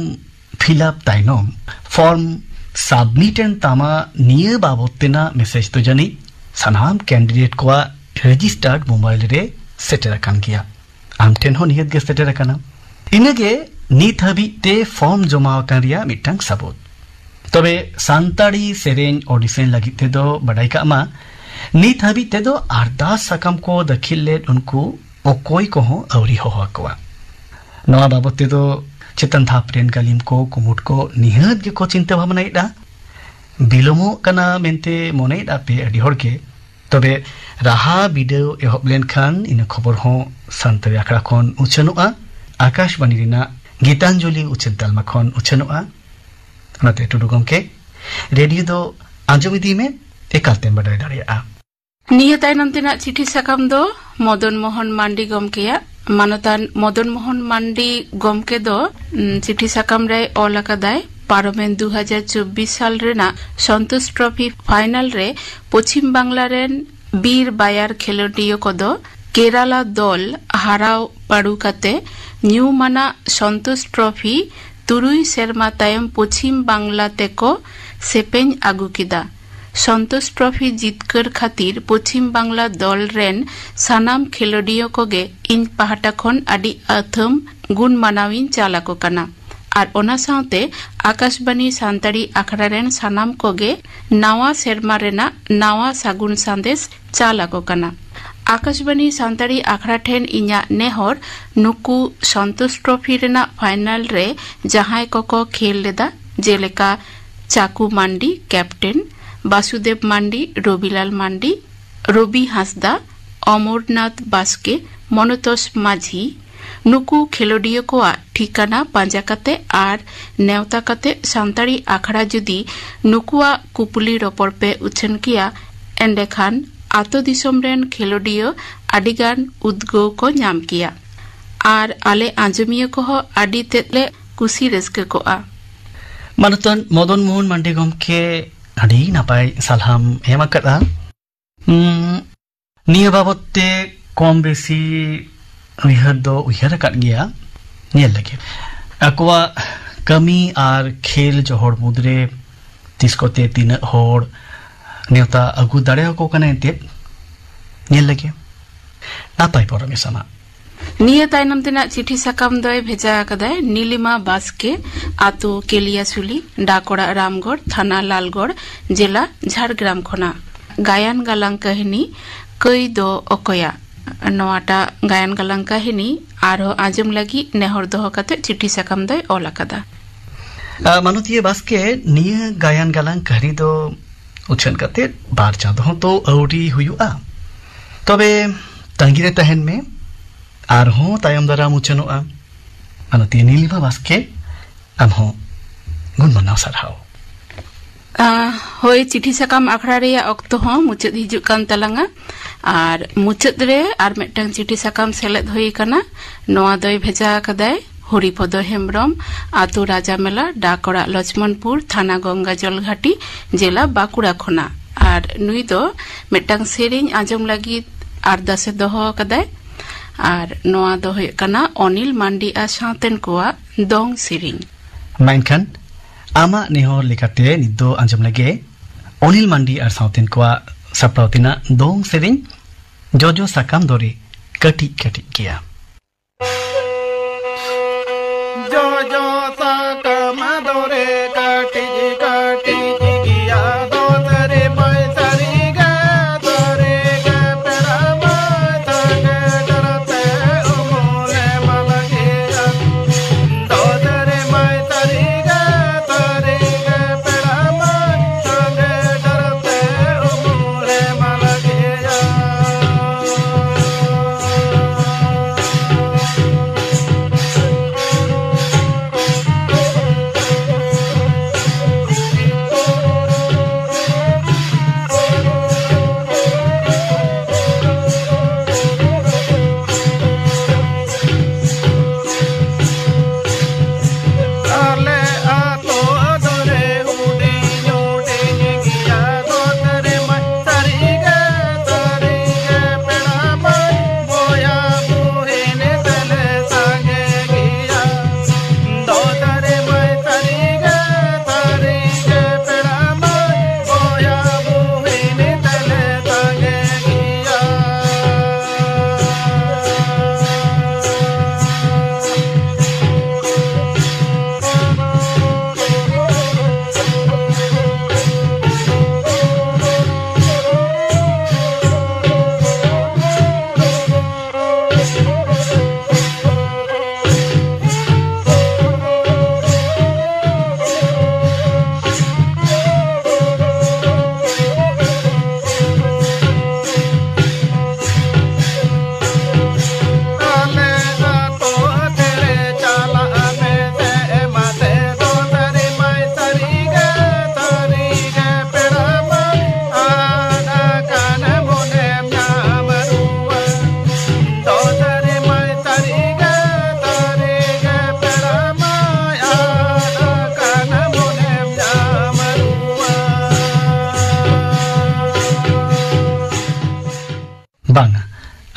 fill up ᱛᱟᱭᱱᱚᱢ form submit ᱮᱱ ᱛᱟᱢᱟ, ᱱᱤᱭᱟᱹ ᱵᱟᱵᱚᱛ ᱛᱮᱱᱟᱜ message ᱫᱚ ᱡᱟᱹᱱᱤᱡ ᱥᱟᱱᱟᱢ candidate ᱠᱚᱣᱟᱜ registered mobile ᱨᱮ ᱥᱮᱴᱮᱨ ᱟᱠᱟᱱ ᱜᱮᱭᱟ᱾ ᱟᱢ ᱴᱷᱮᱱ ᱦᱚᱸ ᱱᱤᱦᱟᱹᱛ ᱜᱮ ᱥᱮᱴᱮᱨ ᱟᱠᱟᱱᱟ᱾ ᱤᱱᱟᱹᱜᱮ ᱱᱤᱛ ᱦᱟᱹᱵᱤᱡ ᱛᱮ form ᱡᱚᱢᱟ ᱟᱠᱟᱱ ᱨᱮᱭᱟᱜ ᱢᱤᱫᱴᱟᱝ ᱥᱟᱵᱩᱛ᱾ ᱛᱚᱵᱮ ᱥᱟᱱᱛᱟᱲᱤ ᱥᱮᱨᱮᱧ audition ᱞᱟᱹᱜᱤᱫ ᱛᱮᱫᱚ ᱵᱟᱰᱟᱭ ᱠᱟᱜ ᱢᱟ, ᱱᱤᱛ ᱦᱟᱹᱵᱤᱡ ᱛᱮᱫᱚ ᱟᱨᱫᱟᱥ ᱥᱟᱠᱟᱢ ᱠᱚ ᱫᱟᱹᱠᱷᱤᱞ ᱞᱮᱫ ᱩᱱᱠᱩ ᱚᱠᱚᱭ ᱠᱚᱦᱚᱸ ᱟᱹᱣᱨᱤ ᱦᱚᱦᱚ ᱟᱠᱚᱣᱟ᱾ ᱱᱚᱣᱟ ᱵᱟᱵᱚᱛ ᱛᱮᱫᱚ ᱪᱮᱛᱟᱱ ᱫᱷᱟᱯ ᱨᱮᱱ ᱜᱟᱹᱞᱤᱢ ᱠᱚ, ᱠᱩᱢᱩᱴ ᱠᱚ ᱱᱤᱦᱟᱹᱛ ᱜᱮᱠᱚ ᱪᱤᱱᱛᱟᱹ ᱵᱷᱟᱵᱽᱱᱟᱭᱮᱫᱼᱟ᱾ ᱵᱤᱞᱚᱢᱚᱜ ᱠᱟᱱᱟ ᱢᱮᱱᱛᱮ ᱢᱚᱱᱮᱭᱮᱫᱼᱟ ᱯᱮ ᱟᱹᱰᱤ ᱦᱚᱲ ᱜᱮ᱾ ᱛᱚᱵᱮ ᱨᱟᱦᱟ ᱵᱤᱰᱟᱹᱣ ᱮᱦᱚᱵ ᱞᱮᱱᱠᱷᱟᱱ ᱤᱱᱟᱹ ᱠᱷᱚᱵᱚᱨ ᱦᱚᱸ ᱥᱟᱱᱛᱟᱲᱤ ᱟᱠᱷᱲᱟ ᱠᱷᱚᱱ ᱩᱪᱷᱟᱹᱱᱚᱜᱼᱟ᱾ ᱟᱠᱟᱥᱵᱟᱬᱤ ᱨᱮᱱᱟᱜ ᱜᱤᱛᱟᱧᱡᱚᱞᱤ ᱩᱪᱷᱟᱹᱱ ᱛᱟᱞᱢᱟ ᱠᱷᱚᱱ ᱩᱪᱷᱟᱹᱱᱚᱜᱼᱟ᱾ ᱚᱱᱟᱛᱮ ᱴᱩᱰᱩ ᱜᱚᱢᱠᱮ, ᱨᱮᱰᱤᱭᱳ ᱫᱚ ᱟᱸᱡᱚᱢ ᱤᱫᱤᱭ ᱢᱮ, ᱮᱠᱟᱞ ᱛᱮᱢ ᱵᱟᱰᱟᱭ ᱫᱟᱲᱮᱭᱟᱜᱼᱟ᱾ ᱱᱤᱭᱟᱹ ᱛᱟᱭᱱᱚᱢ ᱛᱮᱱᱟᱜ ᱪᱤᱴᱷᱤ ᱥᱟᱠᱟᱢ ᱫᱚ ᱢᱚᱫᱚᱱ ᱢᱳᱦᱚᱱ ᱢᱟᱱᱰᱤ ᱜᱚᱢᱠᱮᱭᱟᱜ᱾ ᱢᱟᱱᱚᱛᱟᱱ ᱢᱚᱫᱚᱱ ᱢᱳᱦᱚᱱ ᱢᱟᱱᱰᱤ ᱜᱚᱢᱠᱮ ᱫᱚ, ᱩᱢ, ᱪᱤᱴᱷᱤ ᱥᱟᱠᱟᱢ ᱨᱮᱭ ᱚᱞ ᱟᱠᱟᱫᱟᱭ, ᱯᱟᱨᱚᱢᱮᱱ ᱫᱩ ᱦᱟᱡᱟᱨ ᱪᱚᱵᱵᱤᱥ ᱥᱟᱞ ᱨᱮᱱᱟᱜ ᱥᱚᱱᱛᱳᱥ ᱴᱨᱚᱯᱷᱤ ᱯᱷᱟᱭᱱᱟᱞ ᱨᱮ ᱯᱚᱪᱷᱤᱢ ᱵᱟᱝᱞᱟ ᱨᱮᱱ ᱵᱤᱨ ᱵᱟᱭᱟᱨ ᱠᱷᱮᱞᱳᱰᱤᱭᱟᱹ ᱠᱚᱫᱚ ᱠᱮᱨᱟᱞᱟ ᱫᱚᱞ ᱦᱟᱨᱟᱣ ᱯᱟᱹᱰᱩ ᱠᱟᱛᱮ ᱧᱩᱢᱟᱱᱟᱜ ᱥᱚᱱᱛᱳᱥ ᱴᱨᱚᱯᱷᱤ ᱛᱩᱨᱩᱭ ᱥᱮᱨᱢᱟ ᱛᱟᱭᱚᱢ ᱯᱚᱪᱷᱤᱢ ᱵᱟᱝᱞᱟ ᱛᱮᱠᱚ ᱥᱮᱯᱮᱧ ᱟᱹᱜᱩ ᱠᱮᱫᱟ᱾ ᱥᱚᱱᱛᱳᱥ ᱴᱨᱚᱯᱷᱤ ᱡᱤᱛᱠᱟᱹᱨ ᱠᱷᱟᱹᱛᱤᱨ ᱯᱚᱪᱷᱤᱢ ᱵᱟᱝᱞᱟ ᱫᱚᱞ ᱨᱮᱱ ᱥᱟᱱᱟᱢ ᱠᱷᱮᱞᱳᱰᱤᱭᱟᱹ ᱠᱚᱜᱮ ᱤᱧ ᱯᱟᱦᱴᱟ ᱠᱷᱚᱱ ᱟᱹᱰᱤ ᱟᱹᱛᱷᱟᱹᱢ ᱜᱩᱱ ᱢᱟᱱᱟᱣᱤᱧ ᱪᱟᱞ ᱟᱠᱚ ᱠᱟᱱᱟ᱾ ᱟᱨ ᱚᱱᱟ ᱥᱟᱶᱛᱮ ᱟᱠᱟᱥᱵᱟᱱᱤ ᱥᱟᱱᱛᱟᱲᱤ ᱟᱠᱷᱲᱟ ᱨᱮᱱ ᱥᱟᱱᱟᱢ ᱠᱚᱜᱮ ᱱᱟᱣᱟ ᱥᱮᱨᱢᱟ ᱨᱮᱱᱟᱜ ᱱᱟᱣᱟ ᱥᱟᱹᱜᱩᱱ ᱥᱟᱸᱫᱮᱥ ᱪᱟᱞ ᱟᱠᱚ ᱠᱟᱱᱟ᱾ ᱟᱠᱟᱥᱵᱟᱱᱤ ᱥᱟᱱᱛᱟᱲᱤ ᱟᱠᱷᱲᱟ ᱴᱷᱮᱱ ᱤᱧᱟᱹᱜ ᱱᱮᱦᱚᱨ, ᱱᱩᱠᱩ ᱥᱚᱱᱛᱳᱥ ᱴᱨᱚᱯᱷᱤ ᱨᱮᱱᱟᱜ ᱯᱷᱟᱭᱱᱟᱞ ᱨᱮ ᱡᱟᱦᱟᱸᱭ ᱠᱚᱠᱚ ᱠᱷᱮᱞ ᱞᱮᱫᱟ, ᱡᱮᱞᱮᱠᱟ ᱪᱟᱠᱩ ᱢᱟᱱᱰᱤ ᱠᱮᱯᱴᱮᱱ, ᱵᱟᱥᱩᱫᱮᱵ ᱢᱟᱱᱰᱤ, ᱨᱚᱵᱤᱞᱟᱞ ᱢᱟᱱᱰᱤ, ᱨᱚᱵᱤ ᱦᱟᱸᱥᱫᱟ, ᱚᱢᱚᱨᱱᱟᱛᱷ ᱵᱟᱥᱠᱮ, ᱢᱚᱱᱚᱛᱳᱥ ᱢᱟᱹᱡᱷᱤ, ᱱᱩᱠᱩ ᱠᱷᱮᱞᱳᱰᱤᱭᱟᱹ ᱠᱚᱣᱟᱜ ᱴᱷᱤᱠᱟᱹᱱᱟ ᱯᱟᱸᱡᱟ ᱠᱟᱛᱮ ᱟᱨ ᱱᱮᱣᱛᱟ ᱠᱟᱛᱮ ᱥᱟᱱᱛᱟᱲᱤ ᱟᱠᱷᱲᱟ ᱡᱩᱫᱤ ᱱᱩᱠᱩᱣᱟᱜ ᱠᱩᱯᱩᱞᱤ ᱨᱚᱯᱚᱲ ᱯᱮ ᱩᱪᱷᱟᱹᱱ ᱠᱮᱭᱟ, ᱮᱸᱰᱮᱠᱷᱟᱱ ᱟᱛᱳ ᱫᱤᱥᱚᱢ ᱨᱮᱱ ᱠᱷᱮᱞᱳᱰᱤᱭᱟᱹ ᱟᱹᱰᱤᱜᱟᱱ ᱩᱫᱽᱜᱟᱹᱣ ᱠᱚ ᱧᱟᱢ ᱠᱮᱭᱟ ᱟᱨ ᱟᱞᱮ ᱟᱸᱡᱚᱢᱤᱭᱟᱹ ᱠᱚᱦᱚᱸ ᱟᱹᱰᱤ ᱛᱮᱫ ᱞᱮ ᱠᱩᱥᱤ ᱨᱟᱹᱥᱠᱟᱹ ᱠᱚᱜᱼᱟ᱾ ᱢᱟᱱᱚᱛᱟᱱ ᱢᱚᱫᱚᱱ ᱢᱳᱦᱚᱱ ᱢᱟᱱᱰᱤ ᱜᱚᱢᱠᱮ ᱟᱹᱰᱤ ᱱᱟᱯᱟᱭ ᱥᱟᱞᱦᱟᱢ ᱮᱢ ᱟᱠᱟᱫᱼᱟ᱾ ᱩᱸ, ᱱᱤᱭᱟᱹ ᱵᱟᱵᱚᱛ ᱛᱮ ᱠᱚᱢ ᱵᱮᱥᱤ ᱩᱭᱦᱟᱹᱨ ᱫᱚ ᱩᱭᱦᱟᱹᱨ ᱟᱠᱟᱫ ᱜᱮᱭᱟ᱾ ᱧᱮᱞ ᱞᱟᱹᱜᱤᱫ ᱟᱠᱚᱣᱟᱜ ᱠᱟᱹᱢᱤ ᱟᱨ ᱠᱷᱮᱞ ᱡᱚᱦᱚᱲ ᱢᱩᱫᱽᱨᱮ ᱛᱤᱥ ᱠᱚᱛᱮ ᱛᱤᱱᱟᱹᱜ ᱦᱚᱲ ᱱᱮᱣᱛᱟ ᱟᱹᱜᱩ ᱫᱟᱲᱮᱭᱟᱠᱚ ᱠᱟᱱᱟ ᱮᱱᱛᱮᱫ᱾ ᱧᱮᱞ ᱞᱟᱹᱜᱤᱫ ᱱᱟᱯᱟᱭ ᱯᱚᱨᱚᱢᱮᱥ ᱟᱢᱟᱜ᱾ ᱱᱤᱭᱟᱹ ᱛᱟᱭᱱᱚᱢ ᱛᱮᱱᱟᱜ ᱪᱤᱴᱷᱤ ᱥᱟᱠᱟᱢ ᱫᱚᱭ ᱵᱷᱮᱡᱟ ᱟᱠᱟᱫᱟᱭ ᱱᱤᱞᱤᱢᱟ ᱵᱟᱥᱠᱮ, ᱟᱛᱳ ᱠᱮᱞᱤᱭᱟᱥᱩᱞᱤ, ᱰᱟᱠ ᱚᱲᱟᱜ ᱨᱟᱢᱜᱚᱲ, ᱛᱷᱟᱱᱟ ᱞᱟᱞᱜᱚᱲ, ᱡᱮᱞᱟ ᱡᱷᱟᱲᱜᱨᱟᱢ ᱠᱷᱚᱱᱟᱜ᱾ ᱜᱟᱭᱟᱱ ᱜᱟᱞᱟᱝ ᱠᱟᱹᱦᱱᱤ ᱠᱟᱹᱭ ᱫᱚ ᱚᱠᱚᱭᱟᱜ? ᱱᱚᱣᱟᱴᱟᱜ ᱜᱟᱭᱟᱱ ᱜᱟᱞᱟᱝ ᱠᱟᱹᱦᱱᱤ ᱟᱨᱦᱚᱸ ᱟᱸᱡᱚᱢ ᱞᱟᱹᱜᱤᱫ ᱱᱮᱦᱚᱨ ᱫᱚᱦᱚ ᱠᱟᱛᱮ ᱪᱤᱴᱷᱤ ᱥᱟᱠᱟᱢ ᱫᱚᱭ ᱚᱞ ᱟᱠᱟᱫᱟ᱾ ᱟ, ᱢᱟᱱᱚᱛᱤᱭᱟᱹ ᱵᱟᱥᱠᱮ, ᱱᱤᱭᱟᱹ ᱜᱟᱭᱟᱱ ᱜᱟᱞᱟᱝ ᱠᱟᱹᱦᱱᱤ ᱫᱚ ᱩᱪᱷᱟᱹᱱ ᱠᱟᱛᱮ ᱵᱟᱨ ᱪᱟᱸᱫᱚ ᱦᱚᱸ ᱛᱚ ᱟᱹᱣᱨᱤ ᱦᱩᱭᱩᱜᱼᱟ᱾ ᱛᱚᱵᱮ ᱛᱟᱺᱜᱤ ᱨᱮ ᱛᱟᱦᱮᱱ ᱢᱮ, ᱟᱨᱦᱚᱸ ᱛᱟᱭᱚᱢ ᱫᱟᱨᱟᱢ ᱩᱪᱷᱟᱹᱱᱚᱜᱼᱟ᱾ ᱢᱟᱱᱚᱛᱤᱭᱟᱹ ᱱᱤᱞᱤᱢᱟ ᱵᱟᱥᱠᱮ, ᱟᱢ ᱦᱚᱸ ᱜᱩᱱ ᱢᱟᱱᱟᱣ ᱥᱟᱨᱦᱟᱣ᱾ ᱟ, ᱦᱳᱭ, ᱪᱤᱴᱷᱤ ᱥᱟᱠᱟᱢ ᱟᱠᱷᱲᱟ ᱨᱮᱭᱟᱜ ᱚᱠᱛᱚ ᱦᱚᱸ ᱢᱩᱪᱟᱹᱫ ᱦᱤᱡᱩᱜ ᱠᱟᱱ ᱛᱟᱞᱟᱝᱟ᱾ ᱟᱨ ᱢᱩᱪᱟᱹᱫ ᱨᱮ ᱟᱨ ᱢᱤᱫᱴᱟᱝ ᱪᱤᱴᱷᱤ ᱥᱟᱠᱟᱢ ᱥᱮᱞᱮᱫ ᱦᱩᱭ ᱟᱠᱟᱱᱟ᱾ ᱱᱚᱣᱟ ᱫᱚᱭ ᱵᱷᱮᱡᱟ ᱟᱠᱟᱫᱟᱭ ᱦᱚᱨᱤᱯᱚᱫᱚ ᱦᱮᱢᱵᱨᱚᱢ, ᱟᱛᱳ ᱨᱟᱡᱟ ᱢᱮᱞᱟ, ᱰᱟᱠ ᱚᱲᱟᱜ ᱞᱚᱪᱷᱢᱚᱱᱯᱩᱨ, ᱛᱷᱟᱱᱟ ᱜᱚᱝᱜᱟᱡᱚᱞ ᱜᱷᱟᱴᱤ, ᱡᱮᱞᱟ ᱵᱟᱸᱠᱩᱲᱟ ᱠᱷᱚᱱᱟᱜ᱾ ᱟᱨ ᱱᱩᱭ ᱫᱚ ᱢᱤᱫᱴᱟᱝ ᱥᱮᱨᱮᱧ ᱟᱸᱡᱚᱢ ᱞᱟᱹᱜᱤᱫ ᱟᱨᱫᱟᱥ ᱮ ᱫᱚᱦᱚ ᱟᱠᱟᱫᱟᱭ᱾ ᱟᱨ ᱱᱚᱣᱟ ᱫᱚ ᱦᱩᱭᱩᱜ ᱠᱟᱱᱟ ᱚᱱᱤᱞ ᱢᱟᱱᱰᱤ ᱟᱨ ᱥᱟᱶᱛᱮᱱ ᱠᱚᱣᱟᱜ ᱫᱚᱝ ᱥᱮᱨᱮᱧ᱾ ᱢᱮᱱᱠᱷᱟᱱ ᱟᱢᱟᱜ ᱱᱮᱦᱚᱨ ᱞᱮᱠᱟᱛᱮ ᱱᱤᱛ ᱫᱚ ᱟᱸᱡᱚᱢ ᱞᱮᱜᱮ ᱚᱱᱤᱞ ᱢᱟᱱᱰᱤ ᱟᱨ ᱥᱟᱶᱛᱮᱱ ᱠᱚᱣᱟᱜ ᱥᱟᱯᱲᱟᱣ ᱛᱮᱱᱟᱜ ᱫᱚᱝ ᱥᱮᱨᱮᱧ, ᱡᱚᱡᱚ ᱥᱟᱠᱟᱢ ᱫᱚᱨᱮ ᱠᱟᱹᱴᱤᱡ ᱠᱟᱹᱴᱤᱡ ᱜᱮᱭᱟ᱾ ᱡᱚᱡᱚ ᱥᱟᱠᱟᱢ ᱫᱚᱨᱮ ᱠᱟᱹᱴᱤᱡ ᱠᱟᱹᱴᱤᱡ ᱜᱮᱭᱟ, ᱫᱚᱥ ᱨᱮ ᱵᱟᱭ ᱥᱟᱹᱨᱤ ᱜᱮ, ᱥᱟᱹᱨᱤ ᱜᱮ ᱯᱮᱲᱟ ᱢᱟᱹᱭ ᱥᱟᱸᱜᱮ ᱰᱟᱨᱛᱮ ᱩᱢᱩᱞᱮ ᱢᱟᱞᱟ ᱜᱮᱭᱟ᱾ ᱫᱚᱥ ᱨᱮ ᱵᱟᱭ ᱥᱟᱹᱨᱤ ᱜᱮ, ᱥᱟᱹᱨᱤ ᱜᱮ ᱯᱮᱲᱟ ᱢᱟᱹᱭ ᱥᱟᱸᱜᱮ ᱰᱟᱨᱛᱮ ᱩᱢᱩᱞᱮ ᱢᱟᱞᱟ ᱜᱮᱭᱟ᱾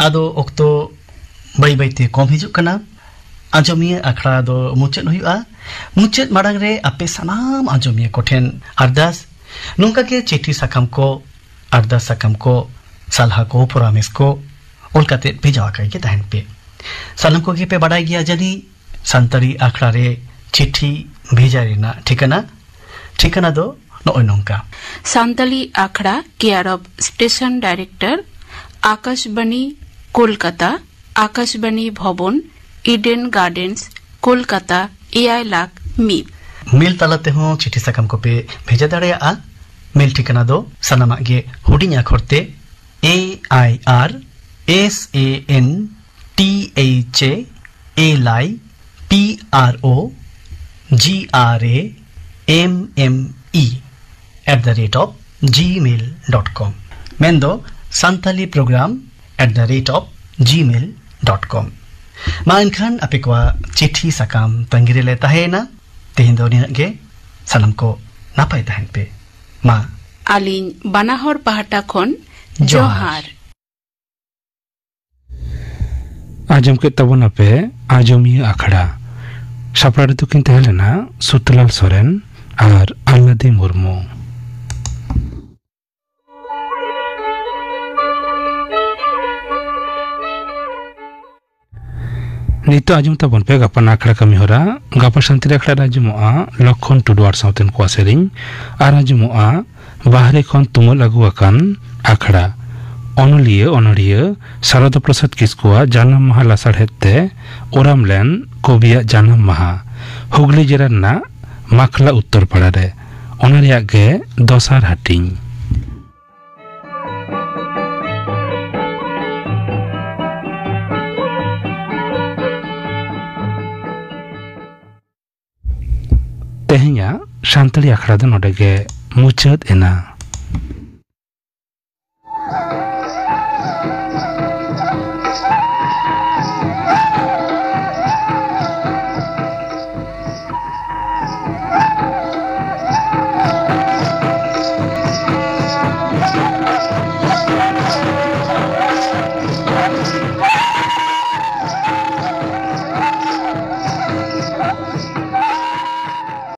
ᱟᱫᱚ ᱚᱠᱛᱚ ᱵᱟᱹᱭ ᱵᱟᱹᱭᱛᱮ ᱠᱚᱢ ᱦᱤᱡᱩᱜ ᱠᱟᱱᱟ᱾ ᱟᱸᱡᱚᱢᱤᱭᱟᱹ ᱟᱠᱷᱲᱟ ᱫᱚ ᱢᱩᱪᱟᱹᱫ ᱦᱩᱭᱩᱜᱼᱟ᱾ ᱢᱩᱪᱟᱹᱫ ᱢᱟᱲᱟᱝ ᱨᱮ ᱟᱯᱮ ᱥᱟᱱᱟᱢ ᱟᱸᱡᱚᱢᱤᱭᱟᱹ ᱠᱚᱴᱷᱮᱱ ᱟᱨᱫᱟᱥ, ᱱᱚᱝᱠᱟ ᱜᱮ ᱪᱤᱴᱷᱤ ᱥᱟᱠᱟᱢ ᱠᱚ, ᱟᱨᱫᱟᱥ ᱥᱟᱠᱟᱢ ᱠᱚ, ᱥᱟᱞᱦᱟ ᱠᱚ, ᱯᱚᱨᱟᱢᱮᱥ ᱠᱚ ᱚᱞ ᱠᱟᱛᱮ ᱵᱷᱮᱡᱟ ᱟᱠᱟᱭ ᱜᱮ ᱛᱟᱦᱮᱱ ᱯᱮ᱾ ᱥᱟᱱᱟᱢ ᱠᱚᱜᱮ ᱯᱮ ᱵᱟᱰᱟᱭ ᱜᱮᱭᱟ ᱡᱟᱹᱱᱤᱡ, ᱥᱟᱱᱛᱟᱲᱤ ᱟᱠᱷᱲᱟ ᱨᱮ ᱪᱤᱴᱷᱤ ᱵᱷᱮᱡᱟ ᱨᱮᱱᱟᱜ ᱴᱷᱤᱠᱟᱹᱱᱟ᱾ ᱴᱷᱤᱠᱟᱹᱱᱟ ᱫᱚ ᱱᱚᱜᱼᱚᱭ ᱱᱚᱝᱠᱟ᱾ ᱥᱟᱱᱛᱟᱲᱤ ᱟᱠᱷᱲᱟ, care of station director, Akashvani, Kolkata, Akashvani Bhavan, Eden Gardens, Kolkata, ᱮᱭᱟᱭ ᱞᱟᱠᱷ ᱢᱤᱫ᱾ ᱢᱮᱞ ᱛᱟᱞᱟ ᱛᱮᱦᱚᱸ ᱪᱤᱴᱷᱤ ᱥᱟᱠᱟᱢ ᱠᱚᱯᱮ ᱵᱷᱮᱡᱟ ᱫᱟᱲᱮᱭᱟᱜᱼᱟ᱾ ᱢᱮᱞ ᱴᱷᱤᱠᱟᱹᱱᱟ ᱫᱚ ᱥᱟᱱᱟᱢᱟᱜ ᱜᱮ ᱦᱩᱰᱤᱧ ᱟᱠᱷᱚᱨ ᱛᱮ, A I R S A N T H A L I P R O G R A M M E at the rate of gmail dot com, ᱢᱮᱱᱫᱚ Santali programme at the rate of gmail dot com᱾ ᱢᱟ ᱮᱱᱠᱷᱟᱱ ᱟᱯᱮ ᱠᱚᱣᱟᱜ ᱪᱤᱴᱷᱤ ᱥᱟᱠᱟᱢ ᱛᱟᱺᱜᱤ ᱨᱮᱞᱮ ᱛᱟᱦᱮᱸᱭᱮᱱᱟ᱾ ᱛᱮᱦᱮᱧ ᱫᱚ ᱱᱤᱱᱟᱹᱜ ᱜᱮ᱾ ᱥᱟᱱᱟᱢ ᱠᱚ ᱱᱟᱯᱟᱭ ᱛᱟᱦᱮᱱ ᱯᱮ᱾ ᱢᱟ᱾ ᱟᱹᱞᱤᱧ ᱵᱟᱱᱟ ᱦᱚᱲ ᱯᱟᱦᱴᱟ ᱠᱷᱚᱱ ᱡᱚᱦᱟᱨ᱾ ᱡᱚᱦᱟᱨ᱾ ᱟᱸᱡᱚᱢ ᱠᱮᱫ ᱛᱟᱵᱚᱱᱟᱯᱮ ᱟᱸᱡᱚᱢᱤᱭᱟᱹ ᱟᱠᱷᱲᱟ᱾ ᱥᱟᱯᱲᱟᱣ ᱨᱮᱫᱚ ᱠᱤᱱ ᱛᱟᱦᱮᱸ ᱞᱮᱱᱟ ᱥᱩᱛᱞᱟᱞ ᱥᱚᱨᱮᱱ ᱟᱨ ᱟᱞᱞᱟᱫᱤ ᱢᱩᱨᱢᱩ᱾ ᱱᱤᱛᱚᱜ ᱟᱸᱡᱚᱢ ᱛᱟᱵᱚᱱ ᱯᱮ ᱜᱟᱯᱟ ᱟᱠᱷᱲᱟ ᱠᱟᱹᱢᱤ ᱦᱚᱨᱟ᱾ ᱜᱟᱯᱟ ᱥᱟᱱᱛᱟᱲᱤ ᱟᱠᱷᱲᱟ ᱨᱮ ᱟᱸᱡᱚᱢᱚᱜᱼᱟ ᱞᱚᱠᱷᱚᱱ ᱴᱩᱰᱩ ᱟᱨ ᱥᱟᱶᱛᱮᱱ ᱠᱚᱣᱟᱜ ᱥᱮᱨᱮᱧ, ᱟᱨ ᱟᱸᱡᱚᱢᱚᱜᱼᱟ ᱵᱟᱦᱨᱮ ᱠᱷᱚᱱ ᱛᱩᱢᱟᱹᱞ ᱟᱹᱜᱩ ᱟᱠᱟᱱ ᱟᱠᱷᱲᱟ᱾ ᱚᱱᱚᱞᱤᱭᱟᱹ ᱚᱱᱚᱲᱦᱤᱭᱟᱹ ᱥᱟᱨᱚᱫᱟ ᱯᱨᱚᱥᱟᱫᱽ ᱠᱤᱥᱠᱩᱣᱟᱜ ᱡᱟᱱᱟᱢ ᱢᱟᱦᱟ ᱞᱟᱥᱟᱲᱦᱮᱫ ᱛᱮ ᱳᱨᱟᱢ ᱞᱮᱱ ᱠᱚᱵᱤᱭᱟᱜ ᱡᱟᱱᱟᱢ ᱢᱟᱦᱟ, ᱦᱩᱜᱽᱞᱤ ᱡᱮᱞᱟ ᱨᱮᱱᱟᱜ ᱢᱟᱠᱞᱟ ᱩᱛᱛᱚᱨ ᱯᱟᱲᱟ ᱨᱮ, ᱚᱱᱟ ᱨᱮᱭᱟᱜ ᱜᱮ ᱫᱚᱥᱟᱨ ᱦᱟᱹᱴᱤᱧ᱾ ᱛᱮᱦᱮᱧᱟᱜ ᱥᱟᱱᱛᱟᱲᱤ ᱟᱠᱷᱲᱟ ᱫᱚ ᱱᱚᱰᱮ ᱜᱮ ᱢᱩᱪᱟᱹᱫ ᱮᱱᱟ᱾